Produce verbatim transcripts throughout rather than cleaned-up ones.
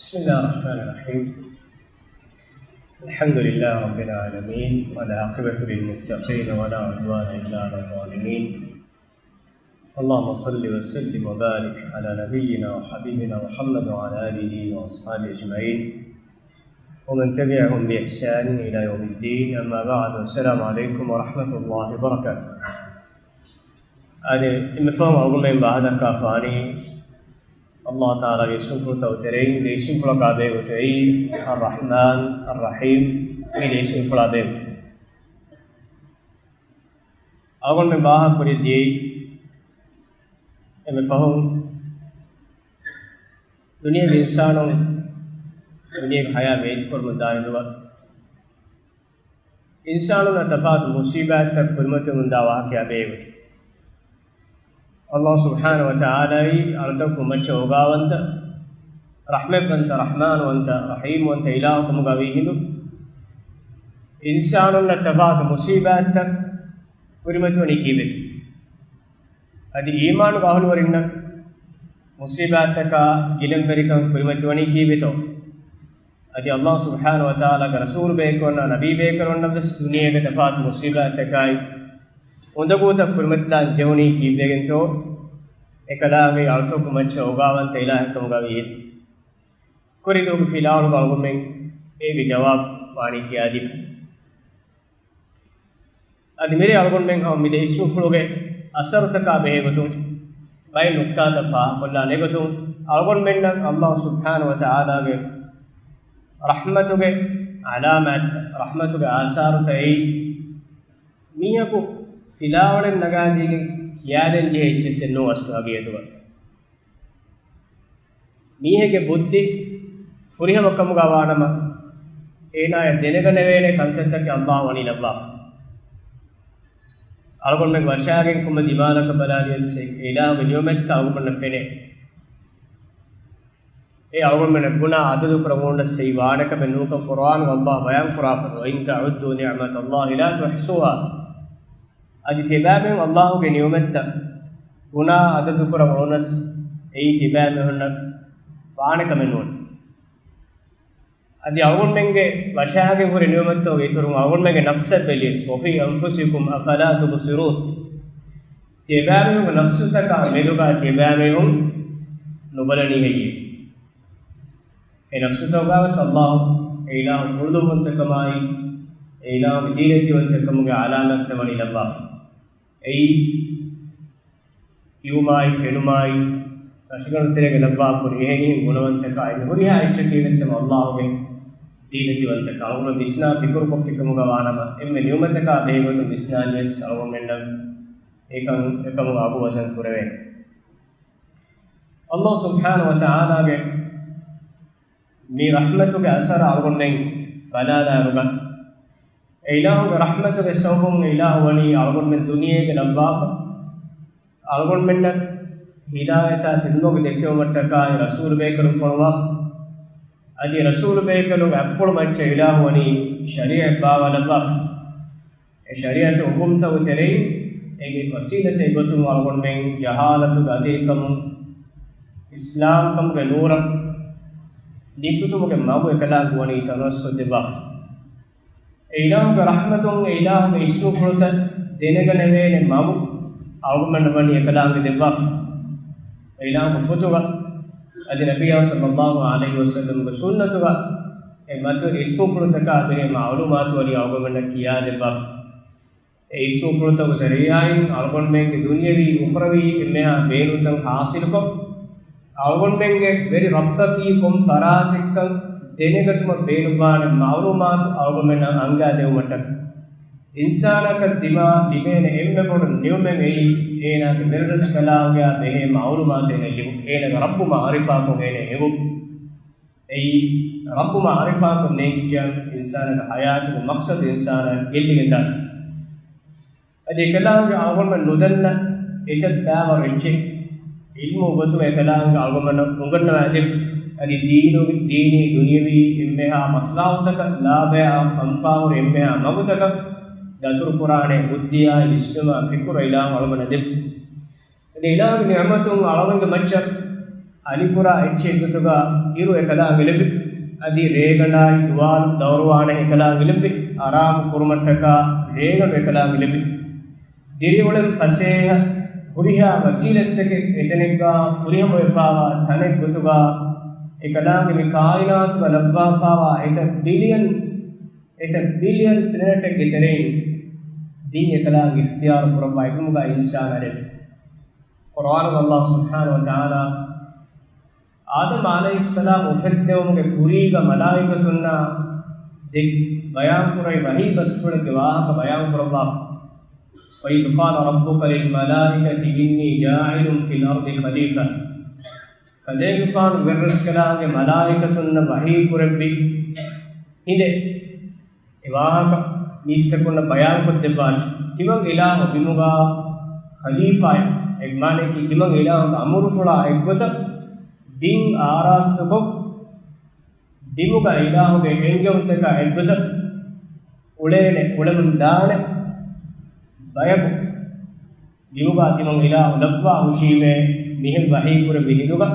بسم الله الرحمن الرحيم. الحمد لله رب العالمين، والعاقبة للمتقين، ولا عدوان إلا على الظالمين. اللهم صل وسلم وبارك على نبينا وحبيبنا محمد وعلى آله وأصحابه أجمعين، ومن تبعهم بإحسان إلى يوم الدين. أما بعد، السلام عليكم ورحمة الله وبركاته. އަދި އެންމެ ފަހުން އަޅުގަނޑުމެން ބަހައްޓާފާނީ، ﷲ ތަޢާލާގެ އިސްމުފުޅުތައް ތެރެއިން ދެ އިސްމުފުޅަކާ ބެހޭގޮތު އެއީ، އައްރަޙްމާން، އައްރަޙީމް، މި ދެ އިސްމުފުޅާ ބެހޭގޮތު. އަޅުގަނޑުމެން ވާހަކަ ކުރިއަށް ދިޔައީ، އެންމެ ފަހުން ދުނިޔޭގެ އިންސާނުން ދުނިޔޭގެ ޙަޔާތް މޭޒުކުރަމުން ދާއިރުވެ، އިންސާނުންނަށް ތަފާތު މުޞީބާތްތައް ކުރިމަތިވަމުންދާ ވާހަކައާ ބެހޭގޮތު، ﷲ ސުބްޙާނަހޫ ވަތަޢާލާއީ އަޅުތަކުން މައްޗަށް އޯގާވަންތަ، ރަޙްމަތްވަންތަ، ރަޙްމާންވަންތަ، ރަޙީމްވަންތަ އިލާހު ކަމުގަ ވީ ހިނދު، އިންސާނުންނަށް ތަފާތު މުޞީބާތްތައް ކުރިމަތިވަނީ ކީއްވެތޯ؟ އަދި އީމާނުގެ އަހުލުވެރިންނަށް މުޞީބާތްތަކާ ގިނަވެރިކަން ކުރިމަތިވަނީ ކީއްވެތޯ؟ އަދި ﷲ ސުބްޙާނަހޫ ވަތަޢާލާގެ ރަސޫލު ބޭކަލުންނާ ނަބީ ބޭކަލުންނަށް ވެސް ދުނިޔޭގެ ތަފާތު މުޞީބާތްތަކާއި އުނދަގޫތައް ކުރިމަތިލާން ޖެހުނީ ކީއްވެގެންތޯ؟ އެކަލާނގެ އަޅުތަކު މައްޗަށް އޯގާވަންތަ އިލާހެއްކަމުގަ ވީ. ކުރިން ދުވަހުގެ ފިލާވަޅުގަ އަޅުގަނޑުމެން އޭގެ ޖަވާބު ވާނީ ކިޔާދީފަ. އަދި މިރޭ އަޅުގަނޑުމެން ހަމަ މި ދެ އިސްމުފުޅުގެ އަސަރުތަކާ ބެހޭގޮތުން ބައެއް ނުކްތާތައް ފާހަގަކޮށްލާނެ ގޮތުން، އަޅުގަނޑުމެންނަށް ﷲ ސުބްޙާނަހޫ ވަތަޢާލާގެ ރަޙްމަތުގެ ޢަލާމާތް، ރަޙްމަތުގެ އާސާރުތައް އެއީ، މީހަކު ފިލާވަޅެއް ނަގާދީގެން ކިޔާދޭން ޖެހޭ އެއްޗެއްސެއް ނޫން އަސްލު ހަގީގަތުގަ. މީހެއްގެ ބުއްދި ފުރިހަމަކަމުގަ ވާނަމަ، އޭނާޔަށް ދެނެގަނެވޭނެ ކަންތައްތަކެއް ﷲ ވަނީ ލައްވާފަ. އަޅުގަނޑުމެން ވަށާގެން ކޮންމެ ދިމާލަކަށް ބަލާލިޔަސް، އެ އިލާހުގެ ނިޢުމަތްތައް އަޅުގަނޑަށް ފެނޭ. އެ އަޅުގަނޑުމެންނަށް ބުނާ އަދަދު ކުރަން އޮންނަސް އެއީ ވާނެ ކަމެއް ނޫންކަން ޤުރްއާނުގަ ﷲ ބަޔާން ކުރާފަ، وَإِن تَعُدُّوا نِعْمَتَ اللَّهِ لَا تُحْصُوهَا. އަދި ތިބާމީހުން ﷲގެ ނިޢުމަތްތައް ބުނާ އަދަދު ކުރަން އޮންނަސް އެއީ ތިބާމީހުންނަށް ވާނެ ކަމެއް ނޫން. އަދި އަޅުގަނޑުމެންގެ ވަށާގެން ހުރި ނިޢުމަތުގެ އިތުރުން އަޅުގަނޑުމެންގެ ނަފްސަށް ބެލިޔަސް، وَفِي أَنفُسِكُمْ أَفَلَا تُبْصِرُونَ. ތިބާމީހުންގެ ނަފްސުތަކާ މެދުގަ ތިބާމީހުން ނުބަލަނީ ހެއްޔޭ؟ އެ ނަފްސުތަކުގަވެސް ﷲ އެ އިލާހު ކުޅުދުންވަންތަކަމާއި، އެ އިލާހުގެ ދީނަތިވަންތަކަމުގެ ޢަލާމާތްތައް ވަނީ ލައްވާފަ. އެއީ، ކިޔުމާއި، ފެނުމާއި، ރަށުގަނޑު ތެރޭގަ ލައްވާފަ ހުރި އެހެނިހެން ގުނަވަންތަކާއި، މި ހުރިހާ އެއްޗަކީވެސް ހަމަ ﷲގެ ދީނަތިވަންތަކަން. އަޅުގަނޑު ވިސްނާ ފިކުރުކޮށްފިކަމުގަ ވާނަމަ، އެންމެ ނިޢުމަތަކާ ބެހޭގޮތުން ވިސްނާލިޔަސް އަޅުގަނޑުމެންނަށް އެކަން އެކަމުގަ އަގު ވަޒަން ކުރެވޭނެ. ﷲ ސުބްޙާނަހޫ ވަތަޢާލާގެ މި ރަޙްމަތުގެ އަސަރަށް އަޅުގަނޑުމެން ބަލާލާއިރުގަ، އެ އިލާހުގެ ރަޙްމަތުގެ ސަބަބުން އެ އިލާހު ވަނީ އަޅުގަނޑުމެން ދުނިޔޭގަ ލައްވާފަ، އަޅުގަނޑުމެންނަށް ހިދާޔަތާ ތިންވަގު ދެކެވުމަށްޓަކާއި ރަސޫލު ބޭކަލުން ފޮނުވާފަ، އަދި ރަސޫލު ބޭކަލުން އަތްޕުޅު މައްޗަށް އިލާހު ވަނީ ޝަރީޢަތް ބާވާލައްވާފަ. އެ ޝަރީޢަތު ހުކުމްތައް ތެރެއިން އޭގެ ވަސީލަތެއް ގޮތުން އަޅުގަނޑުމެން ޖަހާލަތުގެ އަދިރިކަމުން އިސްލާމްކަމުގެ ނޫރަށް ނިކުތުމުގެ މަގު އެކަލާނގެ ވަނީ ތަނަވަސްކޮށްދެއްވާފަ. އެ އިލާހުގެ ރަޙްމަތުން އެ އިލާހުގެ އިސްމުފުޅުތައް ދެނެގަނެވޭނެ މަގު އަޅުގަނޑަށް ވަނީ އެކަލާނގެ ދެއްވާފަ. އެ އިލާހުގެ ފޮތުގަ އަދި ނަބިއްޔާ ޞައްލައްލާހު ޢަލައިހި ވަސައްލަމްގެ ސުންނަތުގަ އެ މަތިވެރި އިސްމުފުޅުތަކާ ބެހޭ މަޢުލޫމާތު ވަނީ އަޅުގަނޑަށް ކިޔާދެއްވާފަ. އެ އިސްމުފުޅުތަކުގެ ޒަރީޢާއިން އަޅުގަނޑުމެންގެ ދުނިޔަވީ އުޚްރަވީ އެންމެހާ ބޭނުންތައް ޙާޞިލުކޮށް، އަޅުގަނޑުމެންގެ ވެރި ރައްބަކީ ކޮން ފަރާތެއްކަން ދެނެގަތުމަށް ބޭނުންވާނެ މަޢުލޫމާތު އަޅުގަނޑުމެންނަށް އަންގާދެވުމަށްޓަކައި. އިންސާނަކަށް ދިމާ ލިބޭނެ އެންމެ ބޮޑު ނިޢުމަތް އެއީ، އޭނާގެ ވެރިރަސްކަލާނގެއާ ބެހޭ މަޢުލޫމާތެއް އޭނަ ލިބުން، އޭނާގެ ރައްބު މަޢުރިފާކޮށް އޭނަ އެނގުން. އެއީ، ރައްބު މަޢުރިފާކޮށް ނޭނގިއްޖެއްޔާ އިންސާނާގެ ޙަޔާތުގެ މަޤްޞަދު އިންސާނާ ގެއްލިގެންދާނެ. އަދި އެކަލާނގެ އަޅުގަނޑުމެން ނުދަންނަ އެތައް ބާވަރު އެއްޗެއް ޢިލްމު ގޮތުގަ އެކަލާނގެ އަޅުގަނޑުމެންނަށް އުނގަންނަވާ ދެއްވި. އަދި ދީނު، ދީނީ، ދުނިޔަވީ އެންމެހާ މަޞްލަޙަތަކަށް ލާބަޔާ މަންފާހުރި އެންމެހާ މަގުތަކަށް ދަތުރުކުރާނެ ބުއްދިއާ ވިސްނުމާ ފިކުރަށް އިލާހު އަޅުގަނޑަށް ދެއްވި. އަދި އިލާހުގެ ނިޢުމަތުން އަޅުގަނޑުގެ މައްޗަށް އަލިކުރާ އެއްޗެއް ގޮތުގަ އިރު އެކަލާނގެ ލެއްވި. އަދި ރޭގަނޑާއި ދުވާލު ދައުރުވާނެ އެކަލާނގެ ލެއްވި. އަރާމު ކުރުމަށްޓަކާ ރޭގަނޑު އެކަލާނގެ ލެއްވި. ދިރިއުޅެން ފަސޭހަ ހުރިހާ ވަސީލަތްތަކެއް އެތަނެއްގަ ފުރިހަމަވެފާވާ ތަނެއް ގޮތުގަ އެކަލާނގެ މި ކާއިނާތުގަ ލައްވާފާވާ އެތައް ބިލިއަން، އެތައް ބިލިއަން ޕްލެނެޓެއްގެ ތެރެއިން ދިން އެކަލާނގެ އިޚްތިޔާރު ކުރައްވާ އެބިމުގަ އިންސާނާ ލެއްވި. ޤުރުއާނުގަ ﷲ ސުބްޙާނަހޫ ވަތަޢާލާ އާދަމް ޢަލައިހިއްސަލާމް އުފެއްދެވުމުގެ ކުރީގަ މަލާއިކަތުންނާ ދެ ބަޔާންކުރެވި ވަޙީ ބަސްފުޅެއްގެ ވާހަކަ ބަޔާންކުރައްވާފަ. وَإِذْ قَالَ رَبُّكَ لِلْمَلَائِكَةِ إِنِّي جَاعِلٌ فِي الْأَرْضِ خَلِيفَةً. ކަލޭގެފާނު ވެރިރަސްކަލާނގެ މަލާއިކަތުންނަށް ވަޙީ ކުރެއްވި ހިނދެއް. އެ ވާހަކަ މީސްތަކުންނަށް ބަޔާންކޮށްދެއްވާށި. ތިމަން އިލާހު ބިމުގަ ޚަލީފާއެއް، އެ މާނައަކީ ތިމަން އިލާހުގެ އަމުރުފުޅާ އެއްގޮތަށް ބިން އާރާސްތުކޮށް، ބިމުގަ އިލާހުގެ އެންގެވުންތަކާ އެއްގޮތަށް އުޅޭނެ، އުޅެމުން ދާނެ ބަޔަކު ބިމުގަ ތިމަން އިލާހު ލައްވާ ހުށީމޭ މިހެން ވަޙީ ކުރެއްވި ހިނދުގަ،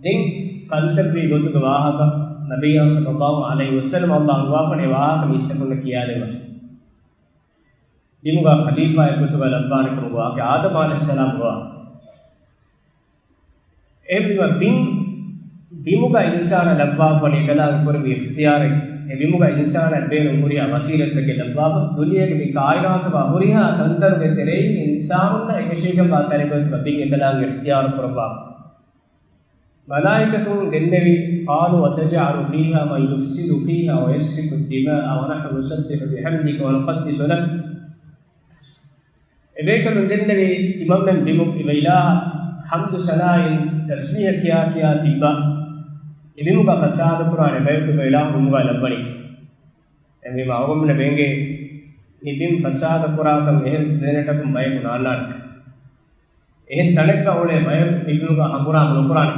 ދެން ކަންތައްވީ ގޮތުގެ ވާހަކަ ނަބިއްޔާ ޞައްލައްލާހު ޢަލައިހި ވަސައްލަމް އަﷲ އަންގަވާފަނޭ ވާހަކަ މީސްތަކުންނަށް ކިޔާދެއްވަން. ބިމުގަ ޚަލީފާއެއް ގޮތުގަ ލައްވާނެ ކަމުގެ ވާހަކަ އާދަމް ޢަލައިހިއްސަލާމް ގޮވާ. އެހެންވީމަ ބިން، ބިމުގަ އިންސާނާ ލައްވާފަ ވަނީ އެކަލާނގެ ކުރެއްވި އިޚްތިޔާރެއް. އެ ބިމުގަ އިންސާނާ ބޭނުން ހުރިހާ ވަސީލަތްތަކެއް ލައްވާފަ، ދުނިޔޭގެ މި ކާއިނާތުގަ ހުރިހާ ތަންތަނުގެ ތެރެއިން އިންސާނުންނަށް އެކަށީގެންވާ ތަނެއްގަ ތިބާ ބިން އެކަލާނގެ އިޚްތިޔާރު ކުރައްވާފަ. މަލާއިކަތުން ދެންނެވި، قَالُوا أَتَجْعَلُ فِيهَا مَنْ يُفْسِدُ فِيهَا وَيَسْفِكُ الدِّمَاءَ وَنَحْنُ نُسَبِّحُ بِحَمْدِكَ وَنُقَدِّسُ لَكَ. އެބޭކަލުން ދެންނެވި ތިމަންމެން ބިމު އިބަ އިލާހަށް ޙަމްދު ސަނާއިން ތަސްބީޙަ ކިޔާ ކިޔާ ތިއްބާ، އެ ބިމުގަ ފަސާދަ ކުރާނެ ބަޔަކު އިބަ އިލާހު ބިމުގަ ލައްވަނީކީ. އެހެންވީމަ އަޅުގަނޑުމެންނަށް ބޭނގޭ މި ބިން ފަސާދަ ކުރާކަން އެހެން ޕްލެނެޓަކުން ބަޔަކު ނާންނާނެ. އެހެން ތަނެއްގަ އުޅޭ ބަޔަކު މި ބިމުގަ ހަނގުރާމަ ނުކުރާނެ.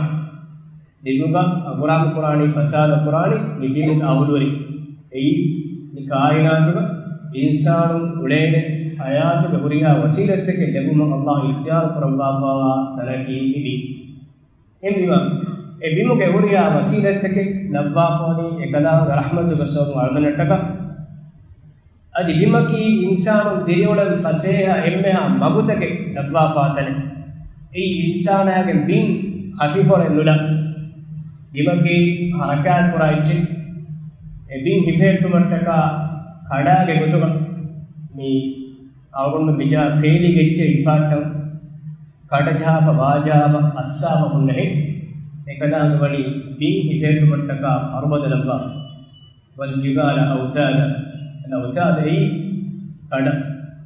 މި ބިމުގަ ހަނގުރާމަ ކުރާނީ، ފަސާދަ ކުރާނީ މި ބިމުގެ އަހުލުވެރިން. އެއީ މި ކާއިނާތުގަ އިންސާނުން އުޅޭނެ ޙަޔާތުގެ ހުރިހާ ވަސީލަތްތަކެއް ލެއްވުމަށް ﷲ އިޚްތިޔާރު ކުރައްވާފައިވާ ތަނަކީ މި ބިން. އެހެންވީމަ، އެ ބިމުގެ ހުރިހާ ވަސީލަތްތަކެއް ލައްވާފަވަނީ އެކަލާނގެ ރަޙްމަތުގެ ސަބަބުން އަޅުގަނޑަށްޓަކާ. އަދި ބިމަކީ އިންސާނުން ދިރިއުޅެން ފަސޭހަ އެންމެހާ މަގުތަކެއް ލައްވާފާ ތަނެއް. އެއީ އިންސާނާގެ ބިން ހަށިފޮޅެއް ނުލާ، ބިމަކީ ހަރަކާތް ކުރާ އެއްޗެއް. އެ ބިން ހިފެހެއްޓުމަށްޓަކާ ކަޑާގެ ގޮތުގަ މި އަޅުގަނޑު މިޖާ ފޭލިގެ އެއްޗެއް ހިފާއްޓަން ކަޑަ ޖަހާފަ ވާޖާފަ އައްސާފަ ހުންނަހެން، އެކަލާނގެ ވަނީ ބިން ހިފެހެއްޓުމަށްޓަކާ ފަރުބަދަ ލައްވާފަ. وَالْجِبَالَ أَوْتَادًا. އަލްއައުތާދު އެއީ ކަޑަ.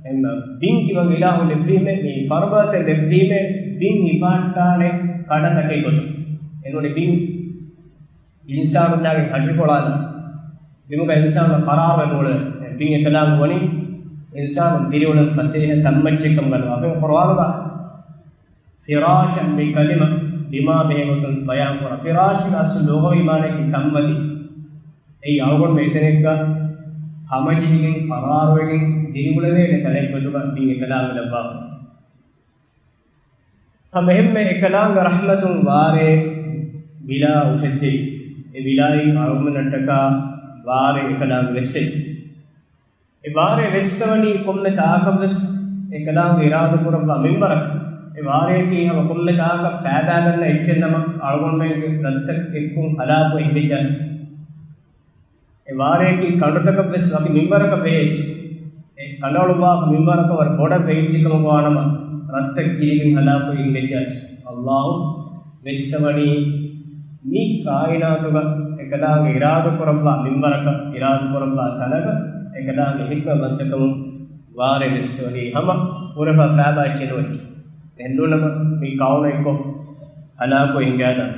އެންމެ ބިން ތިމަން އިލާހު ލެއްވީމޭ، މި ފަރުބަދަތައް ލެއްވީމޭ، ބިން ހިފާއްޓާނެ ކަޑަތަކެއް ގޮތުން. އެނޫނީ ބިން އިންސާނުންނާގެ ހަށިފޮޅާލާ، ބިމުގަ އިންސާނު ޤަރާރުވެ ނޫޅެވޭ. ބިން އެކަލާނގެ ވަނީ އިންސާނު ދިރިއުޅެން ފަސޭހަ ތަންމައްޗެއްކަމުގަ ގަންނަވާފަ. ޤުރުއާނުގަ ފިރާޝަން މި ކަލިމަ ބިމާ ބެހޭ ގޮތުން ބަޔާން ކުރާ. ފިރާޝްގެ އަސްލު ލުޣަވީ މާނައަކީ ތަންމަތި. އެއީ އަޅުގަނޑުމެން އެތަނެއްގަ ހަމަޖެހިގެން ޤަރާރުވެގެން ދިރިއުޅެވޭނެ ތަނެއް ގޮތުގަ ބިން އެކަލާނގެ ލައްވާފަ. ހަމަ އެހެންމެ އެކަލާނގެ ރަޙްމަތުން ވާރޭ ވިލާ އުފެއްދެވި. އެ ވިލާއިން އަޅުގަނޑުމެންނަށްޓަކާ ވާރޭ އެކަލާނގެ ވެއްސެވި. އެ ވާރޭ ވެއްސަވަނީ ކޮންމެ ތާކަށްވެސް އެކަލާނގެ އިރާދަކުރައްވާ މިންވަރަކަށް. އެ ވާރޭއަކީ ހަމަ ކޮންމެ ތާކަށް ފައިދާގަންނަ އެއްޗެއްނަމަ، އަޅުގަނޑުމެންގެ ރަށްތައް އެއްކުން ހަލާކުވެ ހިނގައްޖާސް. އެ ވާރޭއަކީ ކަނޑުތަކަށްވެސް ވަކި މިންވަރަކަށް ވެހޭ އެއްޗެއް. އެ ކަނޑައަޅުއްވާފަ މިންވަރަކަށް ވަރަށް ބޮޑަށް ވެއްޖެ ކަމަކު ވާނަމަ، ރަށްތައް ގިރިގެން ހަލާކުވެ ހިނގައްޖާސް. އައްލާހު ވެއްސަވަނީ މި ކާއިނާތުގަ އެކަލާނގެ އިރާދަކުރައްވާ މިންވަރަކަށް، އިރާދަކުރައްވާ ތަނަކަށް އެކަލާނގެ ޙިކްމަތްވަންތަކަމުން ވާރޭ ވެއްސަވަނީ ހަމަ ހުރެފާ ފައިބާ އެއްޗެއް ނުވެއްޖެ. އެހެންނޫނަމަ މި ކައުނަށް އެއްކޮށް ހަލާކުވެ ހިނގާދާނެ.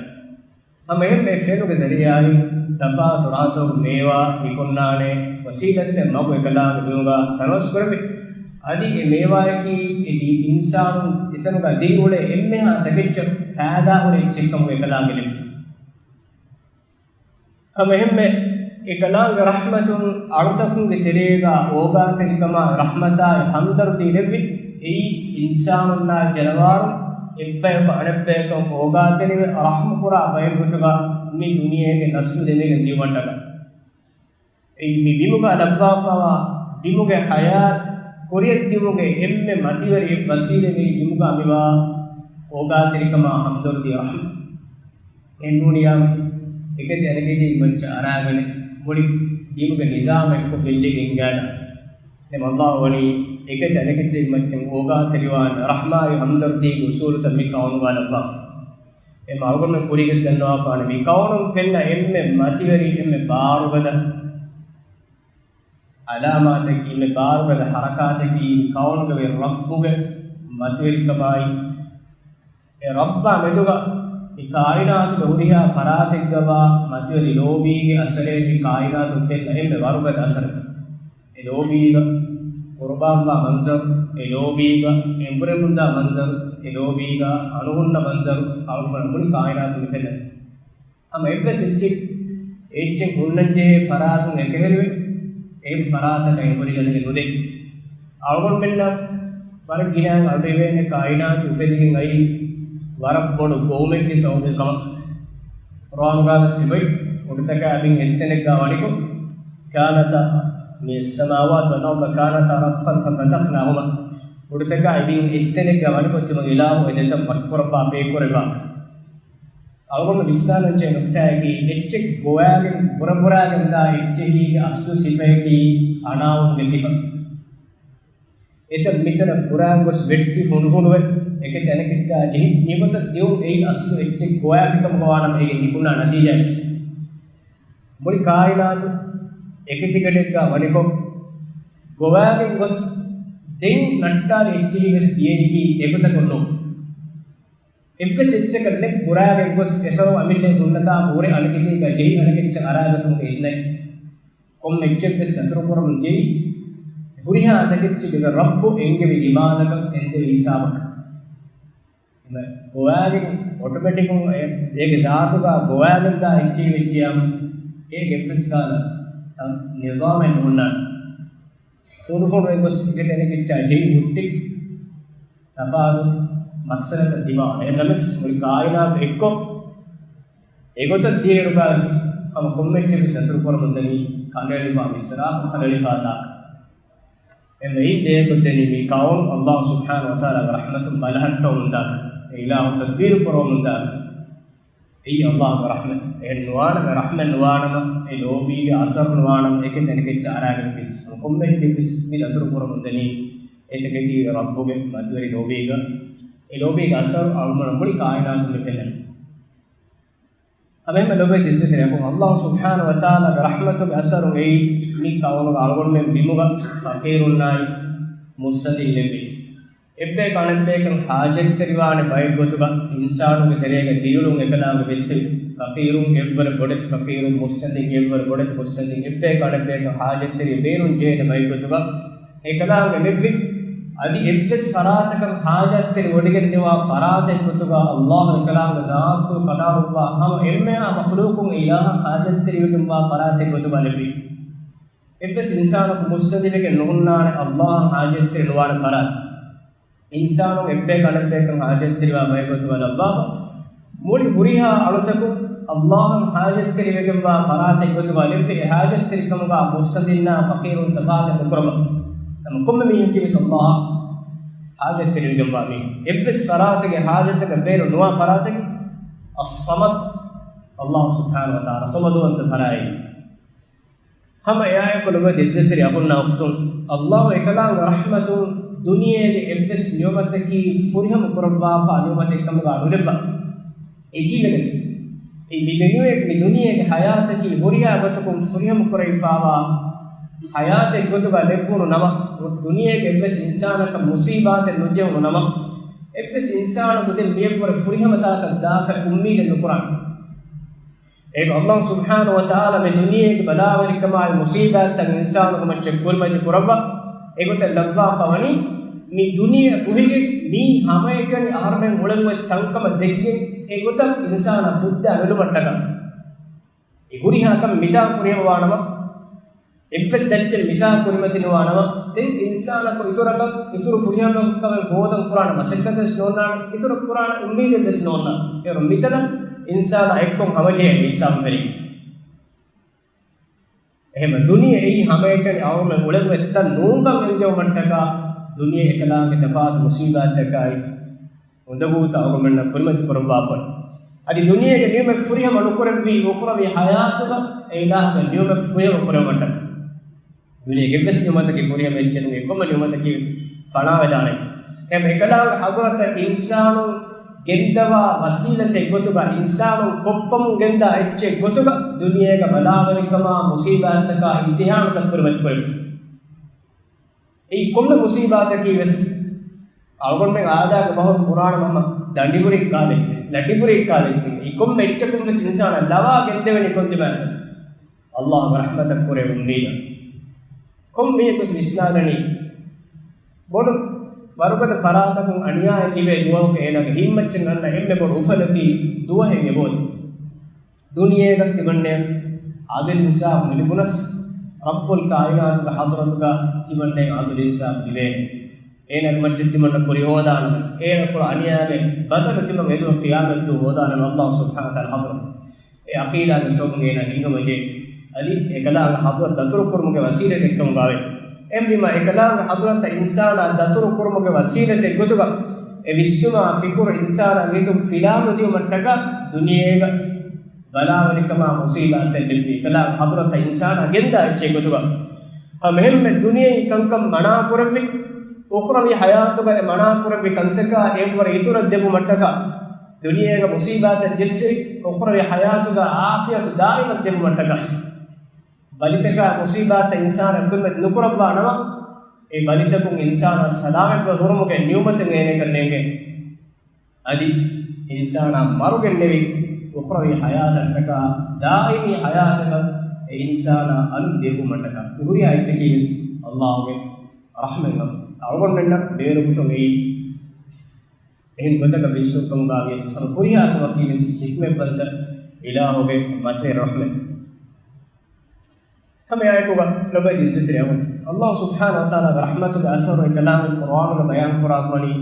ހަމަ އެހެންމެ އެ ފެނުގެ ޒަރީޢާއިން ތަފާތު ރަހަތަކު މޭވާ މި ކޮންނާނެ ވަސީލަތްތައް މަގު އެކަލާނގެ ބިމުގަ ތަނަވަސްކުރެވި. އަދި އެ މޭވާއަކީ އެ ދި-، އިންސާނުން އެތަނުގަ ދިރިއުޅޭ އެންމެހާ ތަކެއްޗަށް ފައިދާހުރި އެއްޗެއްކަމުގަ އެކަލާނގެ ލެއްވި. ހަމަ އެހެންމެ އެކަލާނގެ ރަޙްމަތުން އަޅުތަކުންގެ ތެރޭގަ އޯގާތެރިކަމާ ރަޙްމަތާއި ހަމްދަރުދީ ލެއްވި. އެއީ އިންސާނުންނާއި ޖަނަވާރުން އެއްބަޔަކު އަނެއްބަޔަކަށް އޯގާތެރިވެ ރަޙްމުކުރާ ބައެއްގޮތުގަ މި ދުނިޔޭގެ ނަސްލު ދެމިގެން ދިއުމަށްޓަކާ. އެއީ މި ބިމުގަ ލައްވާފަވާ ބިމުގެ ޙަޔާތް ކުރިއަށްދިއުމުގެ އެންމެ މަތިވެރި އެއް ވަސީލަތް މި ބިމުގަ މިވާ އޯގާތެރިކަމާ ހަމްދަރްދީ ރަޙްމަތް. އެންނޫނިޔާ އެކެތި އަނެކެތީގެ މައްޗަށް އަރާގަނެ މުޅި ބިމުގެ ނިޒާމެއްކޮށް ގެއްލިގެން އިނގާދާ. ދެން އައްލާހު ވަނީ އެކެތި އަނެކެތީގެ މައްޗަށް އޯގާތެރިވާން ރަޙްމާއި ހަމްދަރްދީގެ އުސޫލުތައް މި ކައުނުގަ ލައްވާފަ. އެ އަޅުގަނޑުމެން ކުރީގަސް ދަންނަވާފާނެ މި ކައުނުން ފެންނަ އެންމެ މަތިވެރި އެންމެ ބާރުގަދަ އަލާމާތަކީ، އެންމެ ބާރުގަދަ ޙަރަކާތަކީ މި ކައުނުގެ ރައްބުގެ މަތިވެރިކަމާއި، އެ ރައްބާ މެދުގަ މި ކާއިނާތުގެ ހުރިހާ ފަރާތެއްގަވާ މަތިވެރި ލޯބީގެ އަސަރޭ މި ކާއިނާތުން ފެންނަ އެންމެ ވަރުގަދަ އަސަރުތައް. އެ ލޯބީގަ ޤުރުބާންވާ މަންޒަރު، އެ ލޯބީގަ އެނބުރެމުންދާ މަންޒަރު، އެ ލޯބީގަ އަނުހުންނަ މަންޒަރު އަޅުގަނޑު މުޅި ކާއިނާތުން މި ފެންނަނީ. ހަމަ އެއްވެސް އެއްޗެއް، އެއްޗެއް ހުންނަންޖެހޭ ފަރާތުން އެކަހެރިވެ، އެހެން ފަރާތަކަށް އެނބުރިގަނެގެން ނުދޭ. އަޅުގަނޑުމެންނަށް ވަރަށް ގިނައިން އަޑުއިވޭނެ ކާއިނާތު އުފެދިގެން އައީ ވަރަށް ބޮޑު ގޮވުމެއްގެ ސަބަބުން ކަމަށް. ޤުރްއާނުގަ ވެސް ތިބައި، ކުޑަތަކާ ބިން އެއްތަނެއްގަ ވަނިކޮށް، كانتا، السماوات والأرض كانتا رتقا ففتقناهما. ކުޑަތަކާ ބިން އެއްތަނެއްގަ ވަނިކޮށް ތިމަން އިލާހު އެ ދެތަން މަތިކުރައްވާ ބޭކުރެއްވާ. އަޅުގަނޑު ވިސްނާލަންޖެހޭ ނުކްތާއަކީ، އެއްޗެއް ގޮވާގެން ބުރަބުރާގެންދާ އެއްޗެހީގެ އަސްލު ސިފައަކީ ފަނާވުމުގެ ސިފަ. އެތަން މިތަނަށް ބުރާން ގޮސް ވެއްޓި ފުނޑުފުނޑުވެ، އެކެތި އަނެކެއްޗާ ޖެހި، މިގޮތަށް ދިއުން އެއީ އަސްލު އެއްޗެއް ގޮވާފިކަމުގަ ވާނަމަ އޭގެ ނިކުންނާ ނަތީޖާއަކީ. މުޅި ކާއިނާތު އެކެތިގަޑިއެއްގަ ވަނިކޮށް، ގޮވާގެން ގޮސް ދެން ނައްޓާލި އެއްޗެހިވެސް ދިޔައީކީ އެގޮތަކަށް ނޫން. އެއްވެސް އެއްޗަކަށް ނެތް ބުރާގެން ގޮސް އެސަރޯ އަމިއްލައި ހުންނަތާ ހުރެ އަނެކެތީގަ ޖެހި އަނެކެއްޗަށް އަރާގަތުމުގެ އިޒްނައެއް. ކޮންމެ އެއްޗެއްވެސް ދަތުރުކުރަމުން ދިޔައީ ހުރިހާ ތަކެއްޗެއްގެ ރައްބު އެންގެވި ދިމާލަކަށް އެންދެވި ހިސާބަކަށް. ގޮވާގެން އޮޓޮމެޓިކުން އެ-، އޭގެ ޒާތުގަ ގޮވާގެންދާ އެއްޗެހި ވެއްޖިއްޔާ، އޭގެ އެއްވެސް ކަހަލަ ތަ-، ނިޒާމެއް ނޯންނާނެ. ފުނޑުފުނޑުވެ ގޮސް އެކެތި އަނެކެއްޗާ ޖެހި ހުއްޓި ތަފާތު މައްސަލަތައް ތިބާ. އެހެންނަމަވެސް މުޅި ކާއިނާތު އެއްކޮށް އެގޮތަށް ދިޔައިރުގަސް ހަމަ ކޮންމެ އެއްޗެއްވެސް ދަތުރުކުރަމުންދަނީ ކަނޑައެޅިފާ މިސްރާބު ކަނޑައެޅިފާ ތާކަށް. އެންމެ އިން ދޭކޮށްދެނީ މި ކައުނު އައްލާހު ސުބްޙާނަހު ވަތަޢާލާގެ ރަޙްމަތުން ބަލަހައްޓަވަމުންދާކަށް، އެ އިލާހު ތަދްބީރު ކުރަވަމުންދާކަށް. އެއީ އައްލާހުގެ ރަޙްމަތް. އެހެން ނުވާނަމަ، ރަޙްމަތް ނުވާނަމަ، އެ ލޯބީގެ އަސަރު ނުވާނަމަ، އެކެތި އަނެކެއްޗަށް އަރާގެން ވެސް ކޮންމެ އެއްޗެއްވެސް މި ދަތުރު ކުރަމުންދަނީ އެތަކެތީގެ ރައްބުގެ މަތިވެރި ލޯބީގަ. އެ ލޯބީގެ އަސަރު އަޅުގަނޑު މުޅި ކާއިނާތުން މި ފެންނަނީ. ހަމައެހެންމެ ލޮބުވެތި އިއްޒަތްތެރި އަޚުން، އައްލާހު ސުބްޙާނަހު ވަތަޢާލާގެ ރަޙްމަތުގެ އަސަރުން އެއީ މި ކައުނުގަ އަޅުގަނޑުމެން ބިމުގަ ފަޤީރުންނާއި މުއްސަނދިން ލެއްވި. އެއްބަޔަކު އަނެއްބަޔަކަށް ޙާޖަތްތެރިވާނެ ބައެއްގޮތުގަ އިންސާނުންގެ ތެރޭގަ ދިރިއުޅުން އެކަލާނގެ ވެއްސެވި. ފަޤީރުން އެއްވަރެއް ބޮޑެތި ފަޤީރުން، މުއްސަނދިން އެއްވަރެއް ބޮޑެތި މުއްސަނދިން، އެއްބަޔަކު އަނެއްބަޔަކަށް ޙާޖަތްތެރި ބޭނުން ޖެހޭނެ ބައެއްގޮތުގަ އެކަލާނގެ ލެއްވި. އަދި އެއްވެސް ފަރާތަކަށް ޙާޖަތްތެރި ވޮޑިގެން ނިވާ ފަރާތެއް ގޮތުގަ އައްލާހު އެކަލާނގެ ޒާތު ކަނޑައަޅުއްވާ ހަމަ އެންމެހާ މަޚްލޫޤުން އިލާހަށް ޙާޖަތްތެރިވެގެންވާ ފަރާތެއް ގޮތުގަ ލެއްވި. އެއްވެސް އިންސާނަކު މުއްސަނދިވެގެން ނުހުންނާނެ އައްލާހަށް ޙާޖަތްތެރި ނުވާނެ ފަރާތެއް. އިންސާނުން އެއްބަޔަކު އަނެއްބަޔަކަށް ޙާޖަތްތެރިވާ ބައެއްގޮތުގަ ލައްވާފަ، މުޅި ހުރިހާ އަޅުތަކުން އައްލާހަށް ޙާޖަތްތެރިވެގެންވާ ފަރާތެއް ގޮތުގަ ލެއްވި. އެ ޙާޖަތްތެރިކަމުގަ މުއްސަނދިންނާ ފަޤީރުން ތަފާތެއް ނުކުރަމަ. ނަމަ ކޮންމެ މީހަކީވެސް އައްލާހަށް ޙާޖަތްތެރިވެގެންވާ މީހެއް. އެއްވެސް ފަރާތެއްގެ ޙާޖަތަކަށް ބޭރު ނުވާ ފަރާތަކީ އައްޞަމަދު، އައްލާހު ސުބްޙާނަހު ވަތަޢާލާ ޞަމަދުވަންތަ ފަރާތް. ހަމަ އެއާއެކު ލޮބުވެތި އިއްޒަތްތެރި އަޚުންނާ އުޚްތުން، އައްލާހު އެކަލާނގެ ރަޙްމަތުން ދުނިޔޭގެ އެއްވެސް ނިޢުމަތަކީ ފުރިހަމަ ކުރައްވާފާ ނިޢުމަތެއްކަމުގަ ނުލެއްވާ. އެގީވެގަތީ، އެ މި ދުނިޔޭ، މި ދުނިޔޭގެ ޙަޔާތަކީ ހުރިހާ ގޮތަކުން ފުރިހަމަ ކުރެވިފާވާ ޙަޔާތެއް ގޮތުގަ ލެއްވުނު ނަމަ، ދުނިޔޭގެ އެއްވެސް އިންސާނަކަށް މުޞީބާތެއް ނުޖެހުނު ނަމަ، އެއްވެސް އިންސާނަކު ދެން މިއަށްވުރެ ފުރިހަމަ ތާކަށް ދާކަށް އުއްމީދެއް ނުކުރާނެ. އޭގަ އައްލާހު ސުބްޙާނަހު ވަތަޢާލާ މި ދުނިޔޭގެ ބަލާވަރިކަމާއި މުޞީބާތްތައް އިންސާނުންގެ މައްޗަށް ކުރިމަތި ކުރައްވާ، އެގޮތަށް ލައްވާފަ ވަނީ، މި ދުނިޔެއަށް އުހިގެން މީ ހަމައެކަނި އަހަރުމެން އުޅެން އޮތް ތަންކަމަށް ދެކިގެން، އެ ގޮތަށް އިންސާނާ ފުއްދާ ނުލުމަށްޓަކާ. އެ ހުރިހާ ކަމެއް މިތާ ފުރިހަމަ ވާނަމަ، އެއްވެސް ދައްޗެއް މިތާ ކުރިމަތި ނުވާނަމަ، ދެން އިންސާނަކު އިތުރަކަށް، އިތުރު ފުރިހަމަކަމެއް ހޯދަން ކުރާނެ މަސައްކަތެއް ވެސް ނޯންނާނެ، އިތުރަށް ކުރާނެ އުއްމީދެއް ވެސް ނޯންނާނެ. އޭރު މިތަނަށް އިންސާނާ އެއްކޮށް ހަމަޖެހޭ ހިސާބު ފެރި. އެހެން ދުނިޔެ އެއީ ހަމައެކަނި އަޅުގަނޑުމެން އުޅެން އޮތް ތަން ނޫންކަން އެނގެވުމަށްޓަކާ، ދުނިޔެ އެކަލާނގެ ތަފާތު މުސީބާތްތަކާއި އުނދަގޫތައް އަޅުގަނޑުމެންނަށް ކުރިމަތި ކުރައްވާފަ. އަދި ދުނިޔޭގެ ނިޢުމަތް ފުރިހަމަ ނުކުރެއްވީ އުޚްރަވީ ޙަޔާތުގަ އެ އިލާހުގެ ނިޢުމަތް ފުރިހަމަ ކުރެވުމަށްޓަކާ. ދުނިޔޭގެ އެއްވެސް ނިޢުމަތަކީ ފުރިހަމަ އެއްޗެއް ނޫން، ކޮންމެ ނިޢުމަތަކީ ވެސް ފަނާވެދާނެ. އެހެން އެކަލާނގެ ޙަޟްރަތަށް އިންސާނުން ގެންދަވާ ވަސީލަތެއް ގޮތުގަ، އިންސާނުން ކޮށްފަމުން ގެންދާ އެއްޗެއް ގޮތުގަ ދުނިޔޭގަ ބަލާވަރިކަމާ މުސީބާތްތަކާ އިމްތިޙާނުތައް ކުރިމަތި ކުރެވި. އެއީ ކޮންމެ މުސީބާތަކީ ވެސް އަޅުގަނޑުމެން އާދާގެ ބަހުން ކުރާނަމަ ދަނޑިބުރި ކާލެއްޗެއް، ލަޓިބުރި ކާލެއްޗެއް، އެއީ ކޮންމެ އެއްޗަކުން ވެސް އިންސާނާ ލަވާ ގެންދެވެނީ ކޮން ދިމާއެއް؟ އައްލާހުގެ ރަޙްމަތަށް ކުރެ އުއްމީދަށް. ކޮން މީހަކު ވެސް ވިސްނާލަނީ ބޮޑު ވަރުގަދަ ފަރާތަކުން އަނިޔާއެއް ލިބޭ ދުވަހަކު އޭނާގެ ހިތްމައްޗަށް އަންނަ އެންމެ ބޮޑު އުފަލަކީ ދުވަހެއް އެބައޮތީ. ދުނިޔޭގަ ތިމަންނައަށް އަދުލު އިންސާފު ނުލިބުނަސް، ރައްބުލް ކާއިނާތުގެ ޙަޟްރަތުގަ ތިމަންނައަށް އަދުލު އިންސާފު ލިބޭނެ. އޭނާގެ މައްޗަށް ތިމަންނަ ކުރި ހޯދާނަމޭ، އޭނާ ކުރާ އަނިޔާގެ ބަދަލު ތިމަން އެދުވަހު ޤިޔާމަތްދުވަހު ހޯދާނަމޭ އައްލާހު ސުބްޙާނަހު ވަތަޢާލާ ޙަޟްރަތު. އެ ޢަޤީދާގެ ސަބަބުން އޭނާ ހިނގަމަޖޭ. އަދި އެކަލާނގެ ޙަޟްރަތަށް ދަތުރު ކުރުމުގެ ވަސީލަތެއްކަމުގައި. އެހެންވީމަ އެކަލާނގެ ޙަޟްރަތަށް އިންސާނާ ދަތުރު ކުރުމުގެ ވަސީލަތެއް ގޮތުގަ އެ ވިސްނުމާ ފިކުރު އިންސާނާގެ ހިތުން ފިލާނުދިއުމަށްޓަކާ ދުނިޔޭގަ ބަލާވަރިކަމާ މުސީބާތެއް ލިބި، އެކަލާނގެ ޙަޟްރަތަށް އިންސާނާ ގެންދާ އެއްޗެއް ގޮތުގަ. ހަމަ އެހެންމެ ދުނިޔެއީ ކަންކަން މަނާ ކުރެއްވި، އުޚްރަވީ ޙަޔާތުގައި މަނާ ކުރެއްވި ކަންތަކާ އެއްވަރަށް އިތުރަށް ދެއްވުމަށްޓަކާ، ދުނިޔޭގަ މުސީބާތަށް ޖެއްސެވި، އުޚްރަވީ ޙަޔާތުގަ ޢާފިޔަތު ދާއިމަށް ދެއްވުމަށްޓަކާ، ބަލިތަކާ މުސީބާތައް އިންސާނާ ކުރިމަތި ނުކުރައްވާ ނަމަ، އެ ބަލިތަކުން އިންސާނާ ސަލާމަތްވެ ހުރުމުގެ ނިޢުމަތެއް އޭނައަކަށް ނޭނގޭ. އަދި އިންސާނާ މަރުގެންނެވި، އުޚްރަވީ ޙަޔާތަށްޓަކާ، ދާއިމީ ޙަޔާތަކަށް އެ އިންސާނާ އަލުން ދިއުމަށްޓަކާ. މި ހުރިހާ އެއްޗަކީ ވެސް އައްލާހުގެ ރަޙްމަތް. އަޅުގަނޑުމެންނަށް ބޭނުންކުރަން އެއީ އެހެން ގޮތަކަށް ވިސްނުން ކަމުގައި ވިޔަސް، ހަމަ ހުރިހާ ކަމަކީ ވެސް ޙިކްމަތްވަންތަ އިލާހުގެ މަތިވެރި ރަޙްމަތް. ހަމަ އެއާއެކުގަ ލޮބުވެތި އިއްޒަތްތެރި އަޚުން، އައްލާހު ސުބްޙާނަހު ވަތަޢާލާގެ ރަޙްމަތުގެ އަސަރު އެކަލާނގެ ޤުރްއާނުގަ ބަޔާން ކުރާ ވަނީ،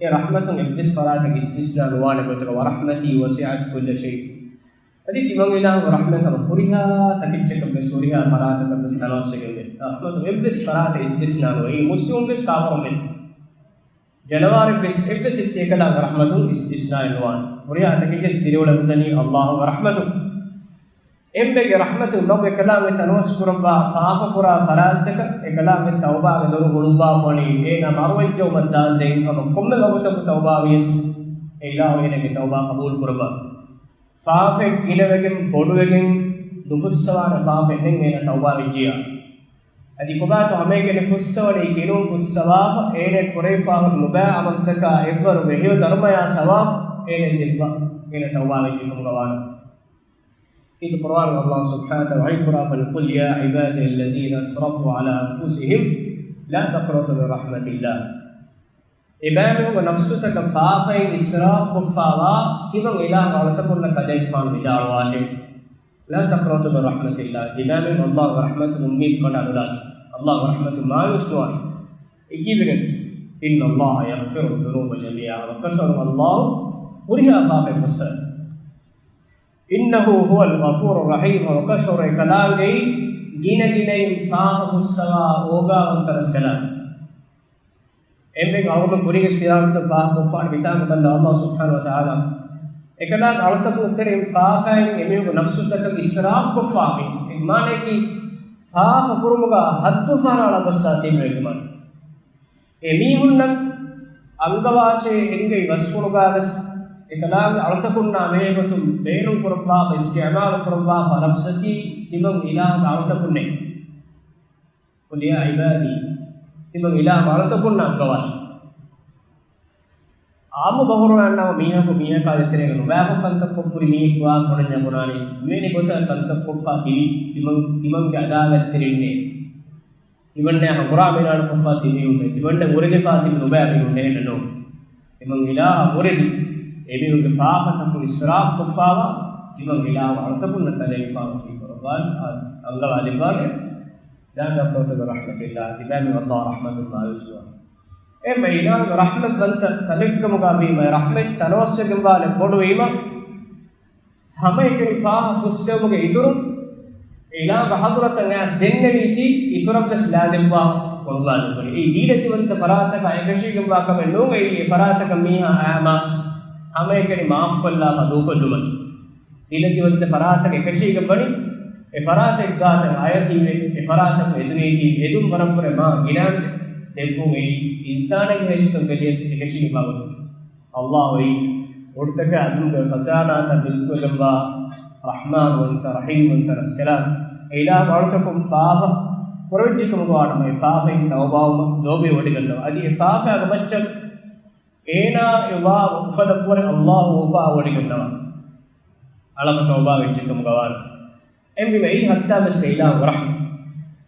އެ ރަޙްމަތުން އެއްވެސް ފަރާތަކަށް އިސްތިސްނާ ނުވާނެ ގޮތަކަށް، وَرَحْمَتِي وَسِعَتْ كُلَّ شَيْءٍ. އަދި ތިމަން އިލާހުގެ ރަޙްމަތް ހަމަ ހުރިހާ ތަކެއްޗަކަށް ވެސް، ހުރިހާ ފަރާތަކަށް ވެސް ތަނަވަސްވެގެންވޭ. ރަޙްމަތުން އެއްވެސް ފަރާތެއް އިސްތިސްނާ ނުވޭ. މުސްލިމުން ވެސް ކާފަރުން ވެސް. ޖަނަވާރެއް ވެސް އެއްވެސް އެއްޗެއް އެކަލާނގެ ރަޙްމަތުން އިސްތިސްނާއެއް ނުވާނެ. ހުރިހާ ތަކެއްޗެއް ދިރިއުޅެމުންދަނީ އައްލާހުގެ ރަޙްމަތުން. އެންމެގެ ރަޙްމަތުން މަގު އެކަލާނގެ ތަނަވަސް ކުރައްވާ ފާފަ ކުރާ ފަރާތްތަކަށް އެކަލާނގެ ތައުބާގެ ދޮރު ހުޅުއްވާފަ ވަނީ، އޭނާ މަރުވެއްޖައުމަށް ދާންދެން ހަމަ ކޮންމެ ވަގުތަކު ތައުބާ ވިޔަސް، އެ އިލާހު އޭނާގެ ތައުބާ ޤަބޫލު ކުރައްވާ. ފާފައެއް ގިނަވެގެން ބޮޑުވެގެން ނުފުއްސަވާނެ ފާފައެއް ނެތް އޭނާ ތައުބާ ވެއްޖިއްޔާ. އަދި ކޮބާތޯ ހަމައެކަނި ފުއްސަވަނީ ގިނަވަން ފުއްސަވާފަ، އޭނަ ކުރެވިފާހުރި ނުބައި ޢަމަލުތަކާ އެއްވަރުގެ ހެޔޮ ދަރުމަޔާ ސަވާބު އޭނަ ދެއްވާ، އޭނަ ތައުބާ ވެއްޖެ ކަމުގަ ވާނެ. ކީރިތި ޤުރްއާނު އައްލާހު ސުބްޙާނަހު ވަތަޢާލާ ވަޙީ ކުރާ ފަން، قُلْ يَا عِبَادِيَ الَّذِينَ أَسْرَفُوا عَلَىٰ أَنْفُسِهِمْ لَا تَقْنَطُوا مِنْ رَحْمَةِ اللَّهِ. އެބައިމީހުންގެ ނަފްސުތަކަށް ފާފައިން އިސްރާފު ކޮށްފާވާ ތިމަން އިލާހު އަޅުތަކުންނަށް ކަލޭގެފާނު ވިދާޅުވާށޭ، لَا تَقْنَطُوا مِنْ رَحْمَةِ اللَّهِ، ތިބާމީހުން އައްލާހުގެ ރަޙްމަތުން އުއްމީދު ކަނޑާލުލާށޭ، އައްލާހުގެ ރަޙްމަތުން މާޔޫސް ނުވާށޭ. އެކީވެގެން، إِنَّ اللَّهَ يَغْفِرُ الذُّنُوبَ جَمِيعًا، ވައްކަށަވަރުން އައްލާހު ހުރިހާ ފާފައެއް ފުއްސަވޭ. إِنَّهُ هُوَ الْغَفُورُ الرَّحِيمُ، ވައްކަށަވަރު އެކަލާނގެއީ ގިނަގިނައިން ފާފަ ފުއްސަވާ އޯގާވަންތަ ރަސްކަލާނގެ. އެންމެން އަޅުގަނޑު ކުރީގެ ފިރާގުތައް ފާހަގަކޮށްފާނެ މިތާނގަ ބައްލަ އައްލާހު ސުބްޙާނަހު ވަތަޢާލާ އެކަލާނގެ އަޅުތަކުން ތެރެއިން ފާފައިން އެމީހުންގެ ނަފްސުތަކަށް އިސްރާފު ކޮށްފާފި. މާނައަކީ ފާފަ ކުރުމުގަ ހައްދު ފަހަރާ އަޅާ ގޮއްސާ ތިބެވޭ މާނަ. އެމީހުންނަށް އަންގަވާށޭ އެންގެވި ވަސްފުޅުގަ ވެސް އެކަލާނގެ އަޅުތަކުންނާ ބެހޭގޮތުން ބޭނުން ކުރައްވާފަ އިސްތިޢުމާލު ކުރައްވާފަ ލަފްޒަކީ ތިމަން އިލާހުގެ އަޅުތަކުންނޭ. قُلْ يَا عِبَادِي، ތިމަން އިލާހު އަޅުތަކުންނަށް އަންގަވާށޭ. އާއްމު ބަހުރުވަންނަމަ މީހަކު މީހަކާ ދޭތެރޭގަ ނުބައިކޮށް ކަންތައް ކޮށްފައި މީހެއް ވާ ކޮން ޖަބުރާނީ؟ މިވެނި ގޮތަށް ކަންތައް ކޮށްފަ ތިބި ތިމަން، ތިމަންގެ އަދާވަތްތެރިންނޭ. ތިމަންނާ ހަނގުރާމަ އިނާން ކޮށްފަ ތިބި މީހުންނޭ. ތިމަންނަށް އުރެދިފަ ތިބި ނުބައި މީހުންނޭ ނޫން. ތިމަން އިލާހަށް އުރެދި އެމީހުންގެ ފާފަތަކުން އިސްރާފު ކޮށްފާވާ، ތިމަން އިލާހު އަޅުތަކުންނަށް ކަލޭގެފާނު ކުރައްވާ، އަންގަވާ ދެއްވާށޭ. لا تقنطوا من رحمة الله، ތިބާމެން ﷲ ރަޙްމަތުން މާޔޫސްވާ. އެހެންވެ އިލާހުގެ ރަޙްމަތްވަންތަ ކަލެއްކަމުގަ ވީމަ، އެ ރަޙްމަތް ތަނަވަސްވެގެންވާނެ ބޮޑުވީމަ، ހަމައެކަނި ފާހަ ފުއްސެވުމުގެ އިތުރުން، އިލާހުގެ ޙަޟްރަތަށް އައިސް ދެންނެވީތީ އިތުރަށްވެސް ލާދެއްވާ ފޮނުވާލެއްވަނީ. އެއީ ދީލަތިވަންތަ ފަރާތަކާ އެކަށީގެންވާ ކަމެއް ނޫން. އެއީ އެ ފަރާތަކަށް މީހާ އައީމާ ހަމައެކަނި މާފުކޮށްލާފަ ދޫކޮށްލުމަކީ. ދީލަތިވަންތަ ފަރާތަކަށް އެކަށީގެންވަނީ، އެ ފަރާތެއްގާތަށް އަޔަތީވެ، އެ ފަރާތަކުން އެދުނީތީ އެދުން ވަރަށްވުރެ މާ ގިނައިން ދެއްވުން. އެއީ އިންސާނެއްގެ ހޭސިތުން ބެލިޔަސް އެކަށީގެންވާ ގޮތަކީ. ﷲ އެއީ އުޑުތަކާ އަދުމުގެ ޚަޒާނާތައް ބިލްކުރެގެންވާ ރަޙްމާންވަންތަ، ރަޙީމްވަންތަ ރަސްކަލާނގެ. އެ އިލާހު އަޅުތަކުން ފާފަ ކުރެވިއްޖެކަމުގަ ވާނަމަ، އެ ފާފައިން ތައުބާވުމަށް ލޯބިވެވޮޑިގަންނަވާ. އަދި އެ ފާފައިގެ މައްޗަށް އޭނާ އެ ވާ އުފަލަށްވުރެ ﷲ އުފާވޮޑިގަންނަވާ. އަޅަމަ ތައުބާވެއްޖެކަމުގަ ވާނަމަ. އެހެންވީމަ އެއީ ހައްދާބެސް އެ އިލާހުގެ ރަޙްމަތް.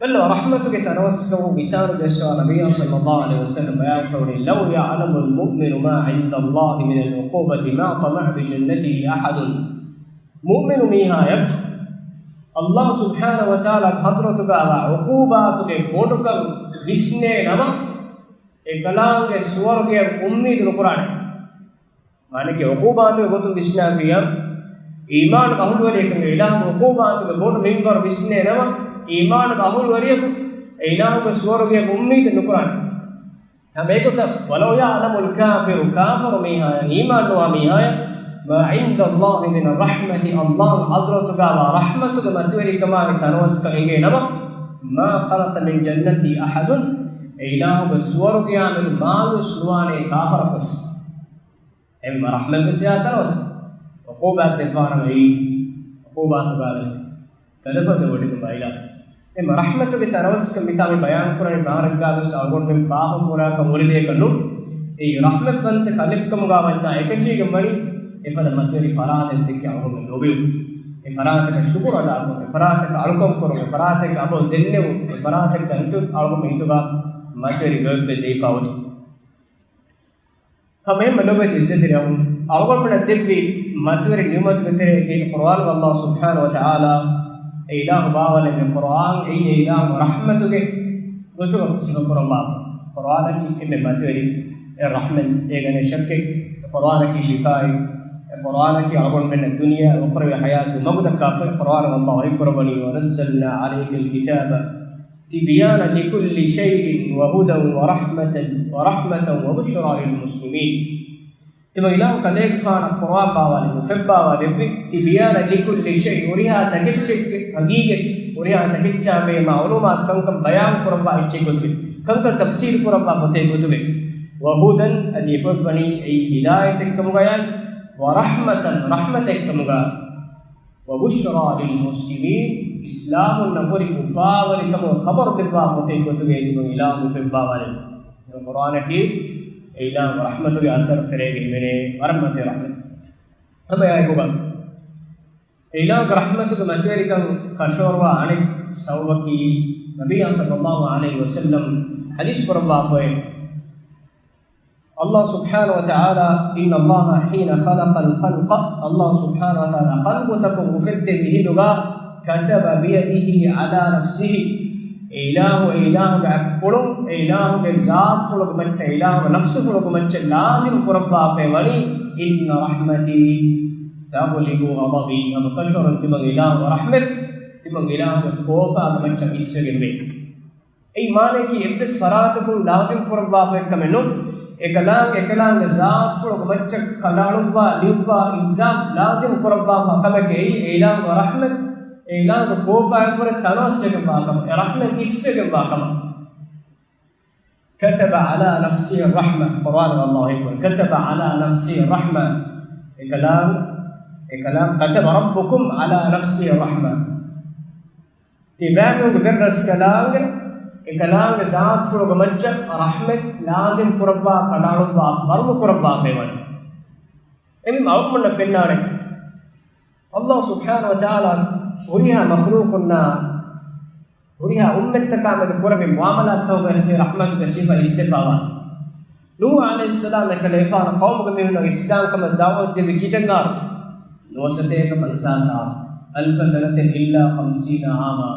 ބައްލަވާ ރަޙްމަތުގެ ތަނަވަސްކަމު މިސާލު ދެއްސަވާ ނަބިއްޔާ ޞައްލައްލާހު ޢަލައިހި ވަސައްލަމް ބަޔާންކުރައްވަނީ، لو يعلم المؤمن ما عند الله من العقوبة ما طمع بجنته أحد. މުއުމިނު މީހާޔަށް ﷲ ސުބްޙާނަހޫ ވަތަޢާލާގެ ޙަޟްރަތުގައިވާ ޢުޤޫބާތުގެ ބޮޑުކަން ވިސްނޭ ނަމަ، އެކަލާނގެ ސުވަރުގެއަށް އުއްމީދު ނުކުރާނެ. މާނައަކީ ޢުޤޫބާތުގެ ގޮތުން ވިސްނާފިއްޔާ، އީމާނުގެ އަހުލުވެރިޔަކަށް އިލާހުގެ ޢުޤޫބާތުގެ ބޮޑު މިންވަރު ވިސްނޭ ނަމަ، އީމާނުގެ އަހުލުވެރިޔަކު އެ އިލާހުގެ ސުވަރުގެއަށް އުއްމީދެއް ނުކުރާނެ. ހަމަ އެގޮތަށް، ولو يعلم الكافر، ކާފަރު މީހާޔަށް، އީމާން ނުވާ މީހާޔަށް، ما عند الله من الرحمة، ﷲ ގެ ޙަޟްރަތުގައިވާ ރަޙްމަތުގެ މަތިވެރިކަމާއި ތަނަވަސްކަން އެނގޭ ނަމަ، ما قنط من جنته أحد، އެ އިލާހުގެ ސުވަރުގެއާމެދު މާޔޫސް ނުވާނެ ކާފަރަކުވެސް. އެހެންވީމަ ރަޙްމަތްވެސް އެއާ ތަނަވަސް. ޢުޤޫބާތް ދެއްވާނަމަ އެއީ ޢުޤޫބާތުގައިވެސް ގަދަފަދަ ވޮޑިގެންވާ އިލާހު. އެހެންވީމަ ރަޙްމަތުގެ ތަނަވަސްކަން މިތާ މި ބަޔާންކުރަނީ ބާރަށްގައިވެސް އަޅުގަނޑުމެން ފާފަ ކުރާކަށް އުރިދޭކަށް ނޫން. އެއީ ރަޙްމަތްވަންތަ ކަލެއްކަމުގަ ވަންޏާ އެކަށީގެންވަނީ އެފަދަ މަތިވެރި ފަރާތެއް ދެއްކި އަޅުގަނޑުމެން ލޯބިވުން. އެ ފަރާތަކަށް ޝުކުރު އަދާކުރުން، އެ ފަރާތަކަށް އަޅުކަން ކުރުން، އެ ފަރާތަކަށް އަބަދު ދެންނެވުން، އެ ފަރާތެއްގަ އަންތު އަޅުގަނޑުމެން ހިތުގަ މަތިވެރި ގޮތް ދެއްވާ އޮތީ. ހަމައެހެންމެ ލޮބުވެތި އިއްޒަތްތެރި އަޚުން، އަޅުގަނޑުމެންނަށް ދެއްވި މަތިވެރި ނިޢުމަތުގެ ތެރެއަކީ ޤުރުއާނުގަ ﷲ ސުބްޙާނަހޫ ވަތަޢާލާ އެ އިލާހު ބާވާލެއްވި ޤުރުއާން. އެއީ އެ އިލާހު ރަޙްމަތުގެ ގޮތުގަ ސިފަކުރައްވާފަ. ޤުރުއާނަކީ އެންމެ މަތިވެރި އެއް ރަޙްމަތް، އޭގަ ނެތް ޝައްކެއް. ޤުރުއާނަކީ ޝިފާއެއް. ޤުރުއާނަކީ އަޅުގަނޑުމެންނަށް ދުނިޔެ އަދި އުޚްރަވީ ޙަޔާތު މަގު ދައްކާފަ. ޤުރުއާނުގަ ﷲ ވަޙީކުރައްވަނީ، ونزلنا عليك الكتاب تبيانا لكل شيء وهدى ورحمة، ورحمة وبشرى للمسلمين. ތިމަން އިލާހު ކަލޭގެފާނަށް ޤުރުއާން ބާވާލެއްވި، އުފެއްބާވާލެއްވި، تبيانا لكل شيء، ހުރިހާ ތަކެއްޗެއްގެ ހަގީގަތް، ހުރިހާ ތަކެއްޗާ ބެހޭ މަޢުލޫމާތު ކަންކަން ބަޔާން ކުރައްވާ އެއްޗެއް ގޮތުގައި، ކަންކަން ތަފްސީލް ކުރައްވާ ފޮތެއް ގޮތުގައި، وهدى، އަދި އެބަވަނީ އެއީ ހިދާޔަތެއްކަމުގައާ، ورحمة، ރަޙްމަތެއްކަމުގަ، وبشرى للمسلمين، އިސްލާމުންނަށް ހުރި އުފާވެރިކަމުގެ ޚަބަރު ދެއްވާ ފޮތެއް ގޮތުގައި ތިމަން އިލާހު އުފެއްބާވާލެއްވި. ޤުރުއާނަކީ އެ އިލާހު ރަޙްމަތުގެ އަސަރު ތެރޭގައި ހިމެނޭ ވަރަށް މަތި ރަޙްމަތެއް. ހަމައެއާއެކުގަ، އެ އިލާހުގެ ރަޙްމަތުގެ މަތިވެރިކަން ކަށަވަރުވާ އަނެއް ސަބަބަކީ، ނަބިއްޔާ ޞައްލައްލާހު ޢަލައިހި ވަސައްލަމް ޙަދީޘް ކުރައްވާފައޭ، ﷲ ސުބްޙާނަހޫ ވަތަޢާލާ، إن الله حين خلق الخلق، ﷲ ސުބްޙާނަހޫ ވަތަޢާލާ ޚަލްޤުތަކުން އުފެއްދެވި ހިނދުގަ، كتب بيده على نفسه، އެ އިލާހު، އެ އިލާހުގެ އަތްޕުޅުން، އެ އިލާހުގެ ޒާތުފުޅުގެ މައްޗަށް، އެ އިލާހުގެ ނަފްސުފުޅުގެ މައްޗަށް ލާޒިމް ކުރައްވާފައި ވަނީ، إن رحمتي تغلب غضبي، ހަމަ ކަށަވަރުން ތިމަން އިލާހުގެ ރަޙްމަތް، ތިމަން އިލާހުގެ ކޯފާގެ މައްޗަށް އިސްވެގެންވޭ. އެއީ މާނައަކީ އެއްވެސް ފަރާތަކުން ލާޒިމް ކުރައްވާފައި ކަމެއް ނޫން. އެކަލާނގެ، އެކަލާނގެ ޒާތުފުޅުގެ މައްޗަށް ކަނޑައަޅުއްވާ، ލިޔުއްވާ، އިލްޒާމް ލާޒިމް ކުރައްވާފަ ކަމެކޭ އެއީ، އެ އިލާހުގެ ރަޙްމަތް، އެ އިލާހުގެ ކޯފާއިން ހުރެ ތަނަވަސްވެގެންވާ ކަމަށް، އެ ރަޙްމަތް އިސްވެގެންވާ ކަމަށް. كتب على نفسه الرحمة، ޤުރުއާނުގަ ﷲ ވަޙީކުރައްވަނީ، كتب على نفسه الرحمة. އެކަލާނގެ، އެކަލާނގެ، كتب ربكم على نفسه الرحمة. ތިބާމެންގެ ރަސްކަލާނގެ، އެކަލާނގެ ޒާތުފުޅުގެ މައްޗަށް ރަޙްމަތް ލާޒިމް ކުރައްވާ، ކަނޑައަޅުއްވާ، ފަރުޟު ކުރައްވާފައިވަނީ. އެހެންވީމަ އަޅުގަނޑުމެންނަށް ފެންނާނެ، ﷲ ސުބްޙާނަހޫ ވަތަޢާލާ ހުރިހާ މަޚްލޫޤުންނާ، ހުރިހާ އުއްމަތްތަކާމެދު ކުރެއްވި މުޢާމަލާތްތަކުގައި ރަޙްމަތުގެ ސިފަ އިސްވެފައިވާތީ. ނޫޙު ޢަލައިހިއްސަލާމް އެކަލޭގެފާނު ޤައުމުގެ މީހުންނަށް އިސްލާމްކަމަށް ދަޢުވަތު ދެއްވި ކިތައް އަހަރު؟ ނުވަސަތޭކަ ފަންސާސް އަހަރު. ألف سنة إلا خمسين عاما.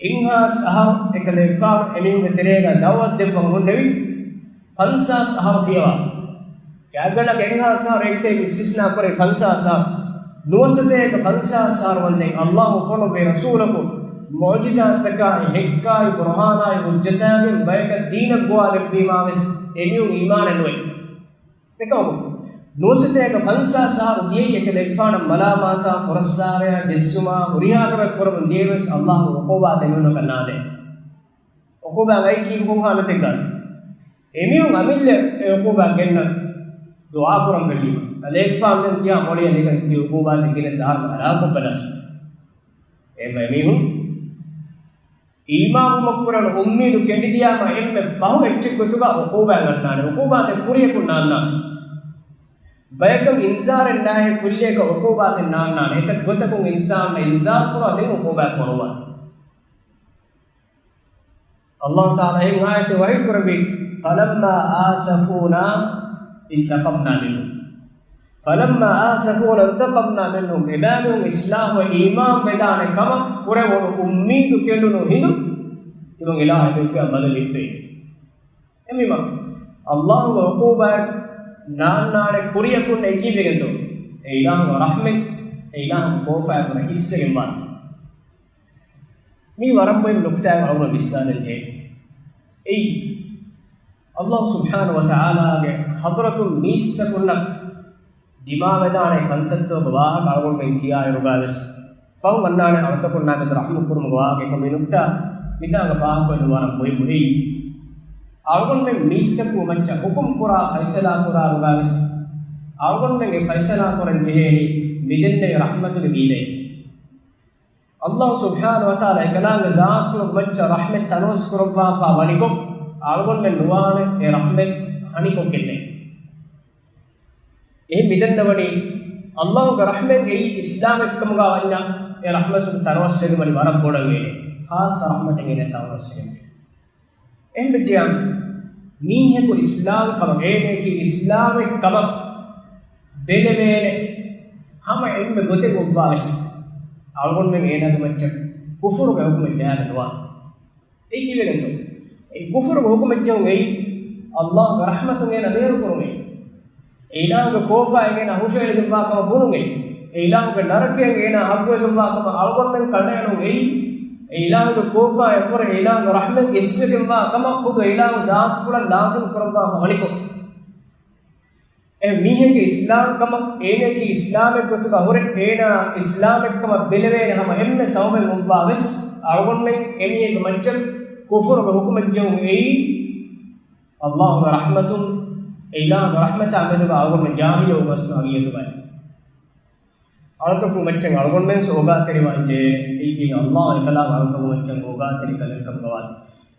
އެއްހާސް އަހަރު އެކަލޭގެފާނު އެމީހުންގެ ތެރޭގަ ދަޢުވަތު ދެއްވަން ހުންނެވި، ފަންސާސް އަހަރު ފިޔަވާ. ގާތްގަނޑަކަށް އެއްހާސް އަހަރު އެއްޗެއް އިސްތިސްނާ ކުރެވި ފަންސާސް އަހަރު. ނުވަސަތޭކަ ފަންސާސް އަހަރު ވަންދެން އައްލާހު ފޮނުއްވި ރަސޫލަކު މުޢުޖިޒާތްތަކާއި، ހެއްކާއި، ބުރުހާނާއި، ހުއްޖަތާގެން ބަޔަކަށް ދީނަށް ގޮވާލެއްވީމާވެސް އެމީހުން އީމާނެއް ނުވޭ. ދެކަމަކު، ނުވަސަތޭކަ ފަންސާސް އަހަރު ދިޔައީ އެކަލޭގެފާނަށް މަލާމާތާ، ފުރައްސާރަޔާ ޖެއްސުމާ، ހުރިހާ ކަމެއް ކުރަމުން ދިޔައީވެސް އައްލާހުގެ ޢުޤޫބާތް އެމީހުންނަކަށް ނާދޭ. ޢުޤޫބާތް އައީކީ ކޮން ޙާލަތެއްގަ؟ އެމީހުން އަމިއްލަ އެ ޢުޤޫބާތް ގެންނަ ދުޢާ ކުރަން ފެށީމަ، ކަލޭގެފާނު ދެން ތިޔާ މޮޅިއަށް ނިކަން ތި ޢުޤޫބާތެއް ގިނަ ޒަހަރު ހަލާކު ކޮށްބަލާށި. އެހެންވެ އެމީހުން އީމާންވުމަށް ކުރެވުނު އުއްމީދު ކެނޑިދިޔާމަ އެންމެ ފަހު އެއްޗެއް ގޮތުގަ ޢުޤޫބާތް އަންނާނެ، ޢުޤޫބާތެއް ކުރިޔަކުން ނާންނާނެ. ބަޔަކަށް އިންޒާރެއް ނާހޭ ކުއްލިއަކަށް ޢުޤޫބާތެއް ނާންނާނެ. އެތައް ގޮތަކުން އިންސާނުންނަށް އިންޒާރު ކުރާ ދެން ޢުޤޫބާތް ފޮނުވާނެ. އައްލާހު ތަޢާލާ އެހެން އާޔަތެއް ވަޙީ ކުރެއްވި، فَلَمَّا آسَفُونَا انْتَقَمْنَا مِنْهُمْ. فَلَمَّا آسَفُونَا انْتَقَمْنَا مِنْهُمْ. އެބައިމީހުން އިސްލާހުވެ އީމާން ވެދާނެ ކަމަށް ކުރެވުނު އުއްމީދު ކެނޑުނު ހިނދު ތިމަން އިލާހު އެބައިމީހުންގެ ބަދަލު އިއްވޭ. އެހެންވީމަ، އައްލާހުގެ ޢުޤޫބާތް ނާންނާނެ ކުރިޔަކުން އެކީވެގެންތޯ؟ އެ އިލާހުގެ ރަޙްމަތް، އެ އިލާހުގެ ކޯފާއެކު އިސްވެގެންވާނެ. މީ ވަރަށް މުހިންމު ނުކުތާއެއް އަޅުގަނޑު ވިސްނާލަން ޖެހޭ. އެއީ، އައްލާހު ސުބްޙާނަހު ވަ ތަޢާލާގެ ޙަޟްރަތުން މީސްތަކުންނަށް ދިމާވެދާނެ ކަންތައްތަކުގެ ވާހަކަ އަޅުގަނޑުމެން ކިޔާއިރުގަވެސް، ފަހުން އަންނާނެ އަޅުތަކުންނާ މެދު ރަޙްމަތް ކުރުމުގެ ވާހަކަ. އެކަމަކު މި ނުކުތާ މިތާނގަ ފާހަގަކޮށްލުން ވަރަށް މުހިންމު. އެއީ، އަޅުގަނޑުމެން މީސްތަކުގެ މައްޗަށް ޙުކުމް ކުރާ ފައިސަލާ ކުރާއިރުގަވެސް، އަޅުގަނޑުމެން އެ ފައިސަލާ ކުރަން ޖެހޭނީ މިދެންނެވި ރަޙްމަތުގެ މީދެއް. އައްލާހު ސުބްޙާނަހު ވަ ތަޢާލާ އެކަލާނގެ ޒާތުފުޅުގެ މައްޗަށް ރަޙްމަތް ތަނަވަސް ކުރައްވާފާ ވަނިކޮށް، އަޅުގަނޑުމެން ނުވާނެ އެ ރަޙްމަތް ހަނިކޮށްގެންނެ. އެހެން މިދެންނެވަނީ އައްލާހުގެ ރަޙްމަތް އެއީ އިސްލާމެއްކަމުގަ ވަންޏާ، އެ ރަޙްމަތުގެ ތަނަވަސްވެގެން ވަނީ ވަރަށް ބޮޑަށް އޭނެ. ޚާއްޞަ ރަޙްމަތެއް އޭނަ ތަނަވަސްވެގެން. އެހެންވެއްޖެޔާ، މީހަކު އިސްލާމް ކަމަށް، އޭނައަކީ އިސްލާމެއް ކަމަށް ބެލެވޭނެ ހަމަ އެންމެ ގޮތެއް އޮއްވާވެސް، އަޅުގަނޑުމެން އޭނާގެ މައްޗަށް ކުފުރުގެ ހުކުމެއް ޖަހާލެއް ނުވާނެ. އެއީ ކީއްވެގެންތޯ؟ އެ ކުފުރުގެ ހުކުމެއް ޖެހުން އެއީ، އައްލާހުގެ ރަޙްމަތުން އޭނާ ބޭރުކުރުމޭ. އެ އިލާހުގެ ކޯފާއިން އޭނާ ހުށައެޅިގެންވާ ކަމަށް ބުނުން އެއީ. އެ އިލާހުގެ ނަރަކައިން އޭނާ ހައްގުވެގެންވާ ކަމަށް އަޅުގަނޑުމެން ކަނޑައެޅުން އެއީ. އެ އިލާހުގެ ކޯފާއަށްވުރެ އެ އިލާހުގެ ރަޙްމަތް އިސްވެގެންވާ ކަމަށް ޚުދު އެ އިލާހު ޒާތުފުޅަށް ލާޒިމް ކުރައްވާފަ ވަނިކޮށް، އެ މީހެއްގެ އިސްލާމް ކަމަށް، އޭނައަކީ އިސްލާމެއް ގޮތުގަ ހުރެ، އޭނާ އިސްލާމެއް ކަމަށް ބެލެވޭނެ ހަމަ އެންމެ ސަބަބެއް އޮއްވާވެސް، އަޅުގަނޑުމެން އެމީހެއްގެ މައްޗަށް ކުފުރުގެ ހުކުމެއް ޖެހުން އެއީ، އައްލާހުގެ ރަޙްމަތުން، އެ އިލާހުގެ ރަޙްމަތާ މެދުގަ އަޅުގަނޑުމެން ޖާހިލުވުމުގެ އަސްލު ހަގީގަތުގައި. އަޅުތަކުގެ މައްޗަށް އަޅުގަނޑުމެން އޯގާތެރިވާން ޖެހޭނެ. އެއީ ކީއްވެ؟ އައްލާހު އެކަލާނގެ އަޅުތަކުގެ މައްޗަށް އޯގާތެރި ކަލެއް ކަމުގަ ވާނެ.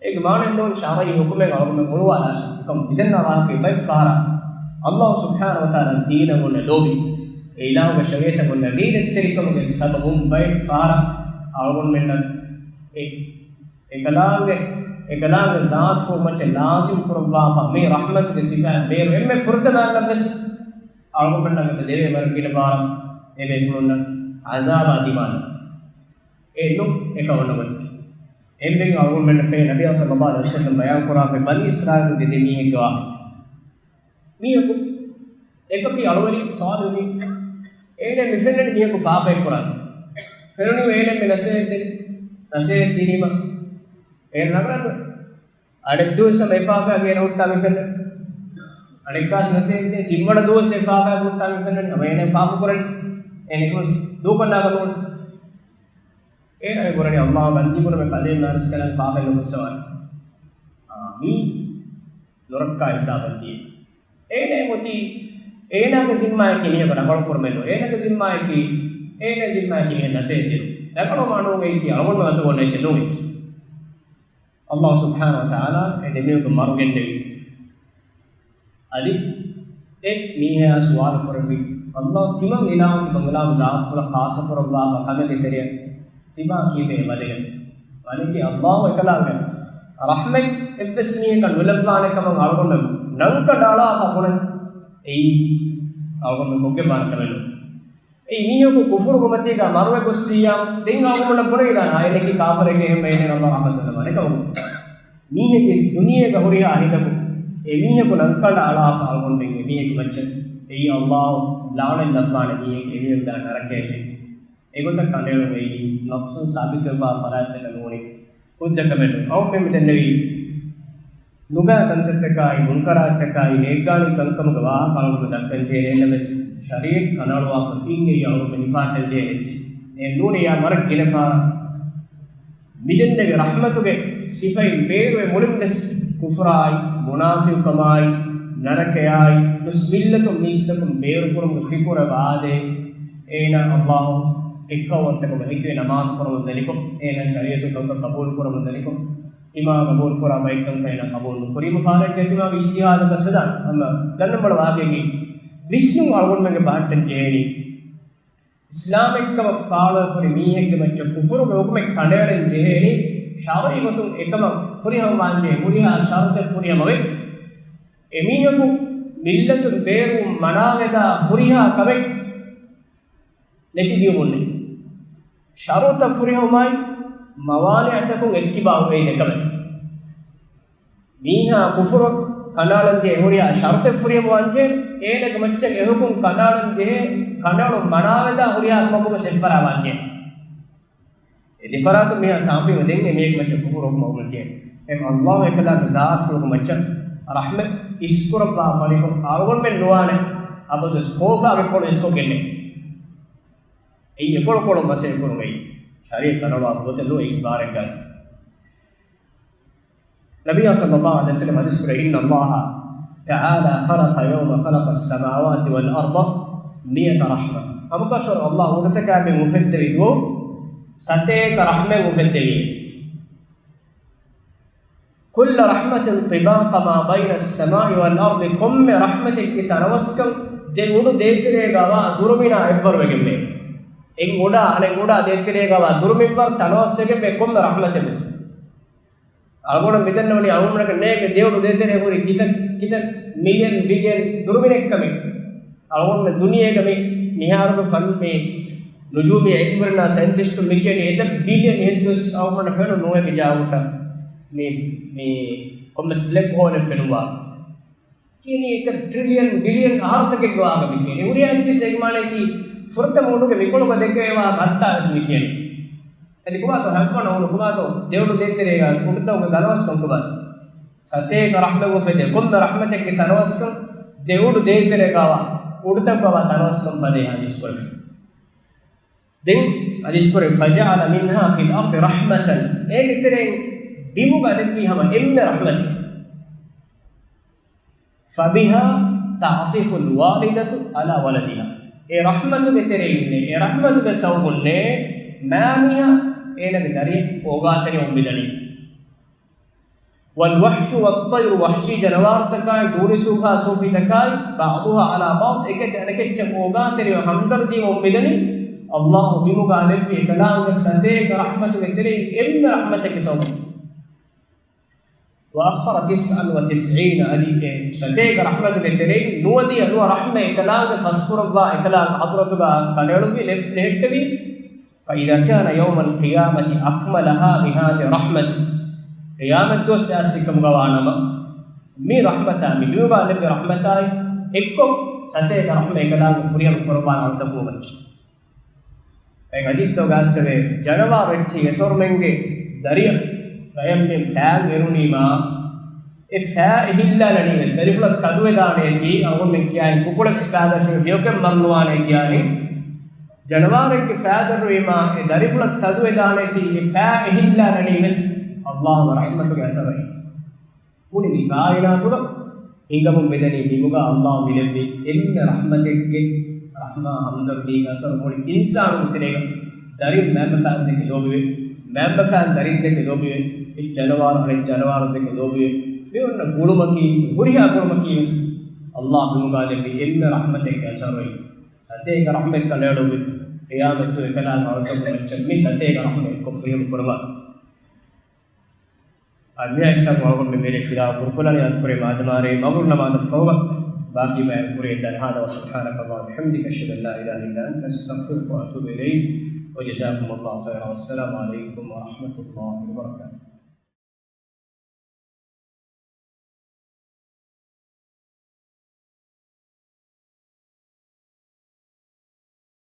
އޭގެ މާނައެއް ނޫން ޝަރުޢީ ހުކުމެއް އަޅުގަނޑުމެން އުޅުވާލާށޭ. އެކަމަކު މިދެންނެވި ވާހަކައިން ބައެއް ފަހަރަށް އައްލާހު ސުބްޙާނަހު ވަ ތަޢާލާ ދީނަށް އޮންނަ ލޯބި، އެ އިލާހުގެ ޝަރީޢަތަށް އޮންނަ ޣީރަތްތެރިކަމުގެ ސަބަބުން ބައެއް ފަހަރަށް އަޅުގަނޑުމެންނަށް އެ އެކަލާނގެ، އެކަލާނގެ ޒާތުފުޅުގެ މައްޗަށް ލާޒިމް ކުރައްވާފަ މި ރަޙްމަތުގެ ސިފައިން ބޭރު އެންމެ ފުރަތަމަ އަންނަން ވެސް އަޅުގަނޑުމެންނަށް ދެވޭ ވަރަށް ގިނަ ބާރު އެބޭފުޅުންނަށް ޢަޒާބާ ދިމާލަން. އެ ނޫން އެކަ އޮންނަ ގޮތަކީ. އެންމެން އަޅުގަނޑުމެންނަށް ފެނޭ ނަބިއްޔާ ޞައްލައްލާހު ޢަލައިހި ވަސައްލަމް ބަޔާން ކުރާ ބަނީ އިސްރާއީލުންގެ ދެ މީހެއްގެ ވާހަކަ. މީހަކު އެކަކީ އަޅުވެރި ޞާލިޙު މީހެއް. އޭނަ މި ފެންނަނީ މީހަކު ފާފައެއް ކުރާނެ. ފެނުނީ އޭނަ މި ނަސޭހަތް ދެނީ. ނަސޭހަތް ދިނީމަ އޭނަ ނަގަން އަނެއް ދުވަސް ހަމަ އެ ފާފައިގަ އޭނަ ހުއްޓާ މި ފެންނަނީ. އަނެއްކާސް ނަސޭހަތް ދޭ ތިންވަނަ ދުވަސް އެ ފާފައިގަ ހުއްޓާ މި ފެންނަނީ. ހަމަ އޭނަ ފާފަ ކުރަނީ. އޭނަ އެކަމަސް ދޫކޮށްލާ ގަންނަވަން. އޭނަ އެ ކުރަނީ އައްލާހު ގަންދީ ކުރަމެ ކަލޭ މާރިސް ކަލަން ފާފައެއް ނުކުއްސަވާނެ. އާ، މީ ނުރައްކާ ހިސާބަށް ދިޔަ. އޭނަ އޮތީ، އޭނާގެ ޒިންމާއަކީ މީހަކު ރަނގަޅު ކުރުމެއް ނޫން. އޭނާގެ ޒިންމާއަކީ، އޭނާގެ ޒިންމާއަކީ މީހަކަށް ނަސޭހަތް ދިނުން. ރަނގަޅު މާނައުގައި އަޅުގަނޑު އަތުގަ އޮންނަ އެއްޗެއް ނޫން. އައްލާހު ސުބްޙާނަހު ވަ ތަޢާލާ އެ ދެމީހުންގެ މަރު ގެންނެވި. އަދި އެ މީހާ ސުވާލު ކުރެއްވި، އައްލާހު ތިމަން އިލާހު ތިމަން އިލާހު ޒާތުފުޅަށް ޚާއްޞަ ކުރައްވާފަ ކަމެއްގެ ތެރެއަށް ތިބާ ކީއްވެ ވަދެގަތީ؟ ވަނީކީ އައްލާހު އެކަލާނގެ ރަޙްމަތް އެއްވެސް މީހަކަށް ނުލައްވާނެ ކަމަށް އަޅުގަނޑު ނަންކަނޑައަޅާފަ ބުނަން އެއީ އަޅުގަނޑު ކޮށްގެންވާނެ ކަމެއް ނޫން. އެއީ މީހަކު ކުފުރުގެ މަތީގަ މަރުވެ ގޮއްސިއްޔާ، ދެން އަޅުގަނޑަށް ބުނެވިދާނެ، އާ، އޭނަކީ ކާފަރެއްގެ އެހެންމެ އޭނަ އަﷲ ރަޙްމަތު ނުވާނެ ކަމަކު. މީހެއްގެ ދުނިޔޭގަ ހުރިހާ ހިތަކު އެ މީހަކު ނަންކަނޑަށް އަޅާފަ އަޅުގަނޑުމެން އެ މީހެއްގެ މައްޗަށް އެއީ އަﷲ ލަޢުނަތް ލައްވާނެ މީހެއް އެ މީހަކު ދާން ނަރަކަޔަށޭ. އެގޮތަށް ކަނޑައެޅުން އެއީ ނައްޞުން ސާބިތުވެފާ ފަރާތްތަކެއް ނޫނޭ. ހުއްދަ ކަމެއް ނޫން. އަޅުގަނޑުމެން މި ދެންނެވީ ނުބައި ކަންތައްތަކާއި، މުންކަރާތްތަކާއި، ނޭއްގާނީ ކަންކަމުގެ ވާހަކަ އަޅުގަނޑު ދައްކަން ޖެހޭނެ. އެހެންނަމަވެސް، ޝަރީޢަތް ކަނޑައަޅުވާފަ އިން އެއީ އަޅުގަނޑު ހިފާއްޓަން ޖެހޭ އެއްޗެއް. އެހެން ނޫނިއްޔާ ވަރަށް ގިނަ ފަހަރަށް މި ދެންނެވި ރަޙްމަތުގެ ސިފައިން ބޭރުވެ މުޅިން ވެސް ކުފުރާއި، މުނާފިޤުކަމާއި، ނަރަކަޔާއި، ނުސް މިއްލަތުން މީސްތަކުން ބޭރުކުރުމުގެ ފިކުރަށް ވާދޭ. އޭނާ އަﷲ އެއްކައުވަންތަކަމަށް ހެކިވެ ނަމާދު ކުރަމުން ދަނިކޮށް، އޭނާ ޝަރީޢަތު ކަންކަން ޤަބޫލު ކުރަމުން ދަނިކޮށް، ތިމާ ޤަބޫލު ކުރާ ބައެއް ކަންކަން އޭނާ ޤަބޫލު ނުކުރީމަ ފާރެއްގެ ތިމާގެ އިޖްތިހާދަކަށް ސަދާ. އަމަ ދަންނަން ބޮޑަށް ވާގެގެ ވިސްނުން އަޅުގަނޑުމެންގެ ބަހައްޓަން ޖެހޭނީ. އިސްލާމެއްކަމަށް ފާޅުވެފަ ހުރި މީހެއްގެ މައްޗަށް ކުފުރުގެ ހުކުމެއް ކަނޑައެޅެން ޖެހޭނީ، ޝަރުޢީ ގޮތުން އެކަމަށް ފުރިހަމަވާންޖެހޭ ހުރިހާ ޝަރުޠެއް ފުރިހަމަވެ، އެމީހަކު މިއްލަތުން ބޭރުވުން މަނާވެދާ ހުރިހާ ކަމެއް ނެތިދިޔުމުންނޭ. ޝަރުޠަށް ފުރިހަމަވުމާއި، މަވާނިޢަތަކުން އެއްކިބާ އޮވޭ ދެކަމެއް. މީހާ ކުފުރު ކަނޑައަޅަންޖެހޭ ހުރިހާ ޝަރުޠެއް ފުރިހަމަވާންޖެހޭ، އޭނަގެ މައްޗަށް އެ ހުކުމް ކަނޑައަޅަންޖެހޭ، ކަނޑައަޅުން މަނާވެދާ ހުރިހާ ކަމަކުވެސް އެއްފަރާވާންޖެހޭ. އެ ދެފަރާތުން މީހާ ސާފީވެ ދެން އެ މީހެއްގެ މައްޗަށް ކުފުރު ހުކުމް އައުމަށް ޖެހޭ. އެހެން އަﷲ އެކަލާނގެ ޒާތުގެ މައްޗަށް ރަޙްމަތް އިސްކުރައްވާ ފަޅިކޮށް އަޅުގަނޑުމެން ނުވާނެ އަބަދުވެސް ކޯފާގެ ކޮޅު އިސްކޮށްގެންނެ. އެއީ އެކޮޅު ކޮޅު މަސައްކަތް ކުރުމެއް. ޝަރީޢަތް ކަނޑައަޅުވާ ގޮތެއް ނޫން އެކި ބާރެއްގަސް. ނަބިއްޔާ ޞައްލައްލާހު ޢަލައިހި ވަސައްލަމަ ޙަދީޘް ކުރޭ، إن الله تعالى خلق يوم خلق السماوات والأرض مائة رحمة. ހަމަކަށަވަރު އަﷲ އުޑުތަކާ ބިން އުފެއްދެވި ދުވަހު ސަތޭކަ ރަޙްމަތް އުފެއްދެވި. كل رحمة طباق ما بين السماء والأرض، ކޮންމެ ރަޙްމަތެއްގެ ތަނަވަސްކަން ދެ އުޑު ދޭތެރޭގަވާ ދުރުމިނާ އެއްވަރުވެގެންވޭ. އެއް އުޑާ އަނެއް އުޑާ ދޭތެރޭގަވާ ދުރުމިއްވަރު ތަނަވަސްވެގެންވޭ ކޮންމެ ރަޙްމަތެއްވެސް. އަޅުގަނޑު މިދަންނަވަނީ އަޅުގަނޑަކަށް ނޭނގެ ދެއުޑު ދޭތެރޭ ހުރި ކިތައް ކިތައް މިލިއަން ބިލިއަން ދުރުމިނެއްކަމެއް. އަޅުގަނޑު ދުނިޔޭގަ މި މިހާރުގެ ފަން މި ނުޖޫމީ އިލްމުވެރިންނާ ސައިންޓިސްޓުން މި ކިޔަނީ އެތައް ބިލިއަން އެހެން ދުވަސް އަޅުގަނޑަށް ފެނުނު ނޫނެއްގެ ޖާގަ މި މި ކޮންމެސް ބްލެކް ހޯލެއް ފެނުވާ. ކިޔަނީ އެތައް ޓްރިލިއަން ބިލިއަން އަހަރުތަކެއްގެ ވާހަކަ މި ކިޔަނީ. ހުރިހާ އެއްޗިސް އެގެ މާނައަކީ ފުރަތަމަ އުޑުގެ މިކޮޅުގަ ދެކެވޭ ވާހަކަ ހައްތާވެސް މި ކިޔަނީ. އަދި ކޮބާތޯ ހައްވަނަ އުޑު ކޮބާތޯ ދެއުޑު ދޭތެރޭގަ އުޑުތަކުގެ ތަނަވަސްކަން ކޮބާތޯ؟ ސަތޭކަ ރަޙްމަތް އުފެދޭ ކޮންމެ ރަޙްމަތެއްގެ ތަނަވަސްކަން ދެއުޑު ދޭތެރޭގަވާ އުޑުތައްގަވާ ތަނަވަސްކަން ފަދައިން ހަދީސް ކުރެވި. ދެން ހަދީސް ކުރެވި، فجعل منها في الأرض رحمة، އޭގެ ތެރެއިން ބިމުގަ ލެއްވީ ހަމަ އެންމެ ރަޙްމަތެއް. فبها تعطف الوالدة على ولدها. އެ ރަޙްމަތުގެ ތެރެއިންނޭ، އެ ރަޙްމަތުގެ ސަބަބުންނޭ މާމީހާ އޭނަގެ ދަރިއަށް އޯގާތެރިވަމުން މިދަނީ. والوحش والطير، ވަޙްޝީ ޖަނަވާރުތަކާއި، ދޫނި ސޫފާ ސޫފީތަކާއި، بعضها على بعض، އެކެތި އަނެކެއްޗަށް އޯގާތެރިވެ ހަމްދަރްދީވަމުން މިދަނީ. އަﷲ ބިމުގަ ލެއްވި އެކަލާނގެ ސަތޭކަ ރަޙްމަތުގެ ތެރެއިން އެންމެ ރަޙްމަތެއްގެ ސަބަބުން. وأخر تسعا وتسعين، އަދި އެ ސަތޭކަ ރަޙްމަތުގެ ތެރެއިން ނުވަދިހަ ނުވަ ރަޙްމަތް އެކަލާނގެ ފަސްކުރައްވާ އެކަލާނގެ ޙަޟްރަތުގަ ކަނޑައެޅުއްވި ލެ-، ލެހެއްޓެވި. فإذا كان يوم القيامة أكملها بهذه الرحمة، ޤިޔާމަތްދުވަސް އައިސް ކަމުގަ ވާނަމަ، މި ރަޙްމަތާ، މި ބިމުގަ ލެއްވި ރަޙްމަތާއި އެއްކޮށް، ސަތޭކަ ރަޙްމަތް އެކަލާނގެ ފުރިހަމަ ކުރައްވާނެ އަޅުތަކުން މައްޗަށް. އެ ޙަދީޘްތަކުގަ އައިސްވޭ، ޖަނަވާރު އެއްޗެހި އެސޮރުމެންގެ ދަރިއަށް ގަޔަށް މި ފައިން އެރުނީމާ، އެ ފައި އެހިއްލާލަނީ ވެސް، ދަރިފުޅަށް ތަދުވެދާނޭތީ، އަޅުގަނޑުމެން ކިޔާހިން ކުކުޅެއް ފައި ދަށުވެ ފިޔަވަކެއް މަރުނުވާނޭ ކިޔާހިން. ޖަނަވާރެއްގެ ފައި ދަށުވީމާ، އެ ދަރިފުޅަށް ތަދުވެދާނޭތީ، އެ ފައި އެހިއްލާލަނީ ވެސް އަﷲގެ ރަޙްމަތުގެ އަސަރު. މުޅި މި ކާއިނާތުގަ ހިނގަމުން މިދަނީ ބިމުގަ އަﷲ މިލެއްވި އެންމެ ރަޙްމަތެއްގެ ރަޙްމާ ހަމްދަރްދީގެ އަސަރު. މުޅި އިންސާނުންގެ ތެރޭގަ ދަރިން މައިންބަފައިންދެކެ ލޯބިވެ، މައިންބަފައިން ދަރިންދެކެ ލޯބިވެ، އެ ޖަނަވާރު އަނެއް ޖަނަވާރުންދެކެ ލޯބިވެ، މި އޮންނަ ގުޅުމަކީ، ހުރިހާ ގުޅުމަކީ ވެސް އަﷲ ބިމުގަ ލެއްވި އެންމެ ރަޙްމަތެއްގެ އަސަރު. ސަތޭކަ ރަޙްމަތް ކަނޑައެޅުއްވި، ޤިޔާމަތްދުވަހު އެކަލާނގެ އަޅުތަކުން މައްޗަށް މި ސަތޭކަ ރަޙްމަތް އެއްކޮށް ފުރިހަމަ ކުރައްވާ. މިއާ އިސްހާގު އަޅުގަނޑުމެން މިރޭ ފިލާވަ ކުރުކޮށްލާނީ އަދުކުރެ މާދަމާރޭ މަޣުރިބް ނަމާދަށް ފަހުގަ. ބާކީ ބަޔަން ކުރިޔަށް ދާނެ. هذا وسبحانك اللهم وبحمدك، أشهد أن لا إله إلا أنت، أستغفرك وأتوب إليك، وجزاكم الله خيرا، والسلام عليكم ورحمة الله وبركاته.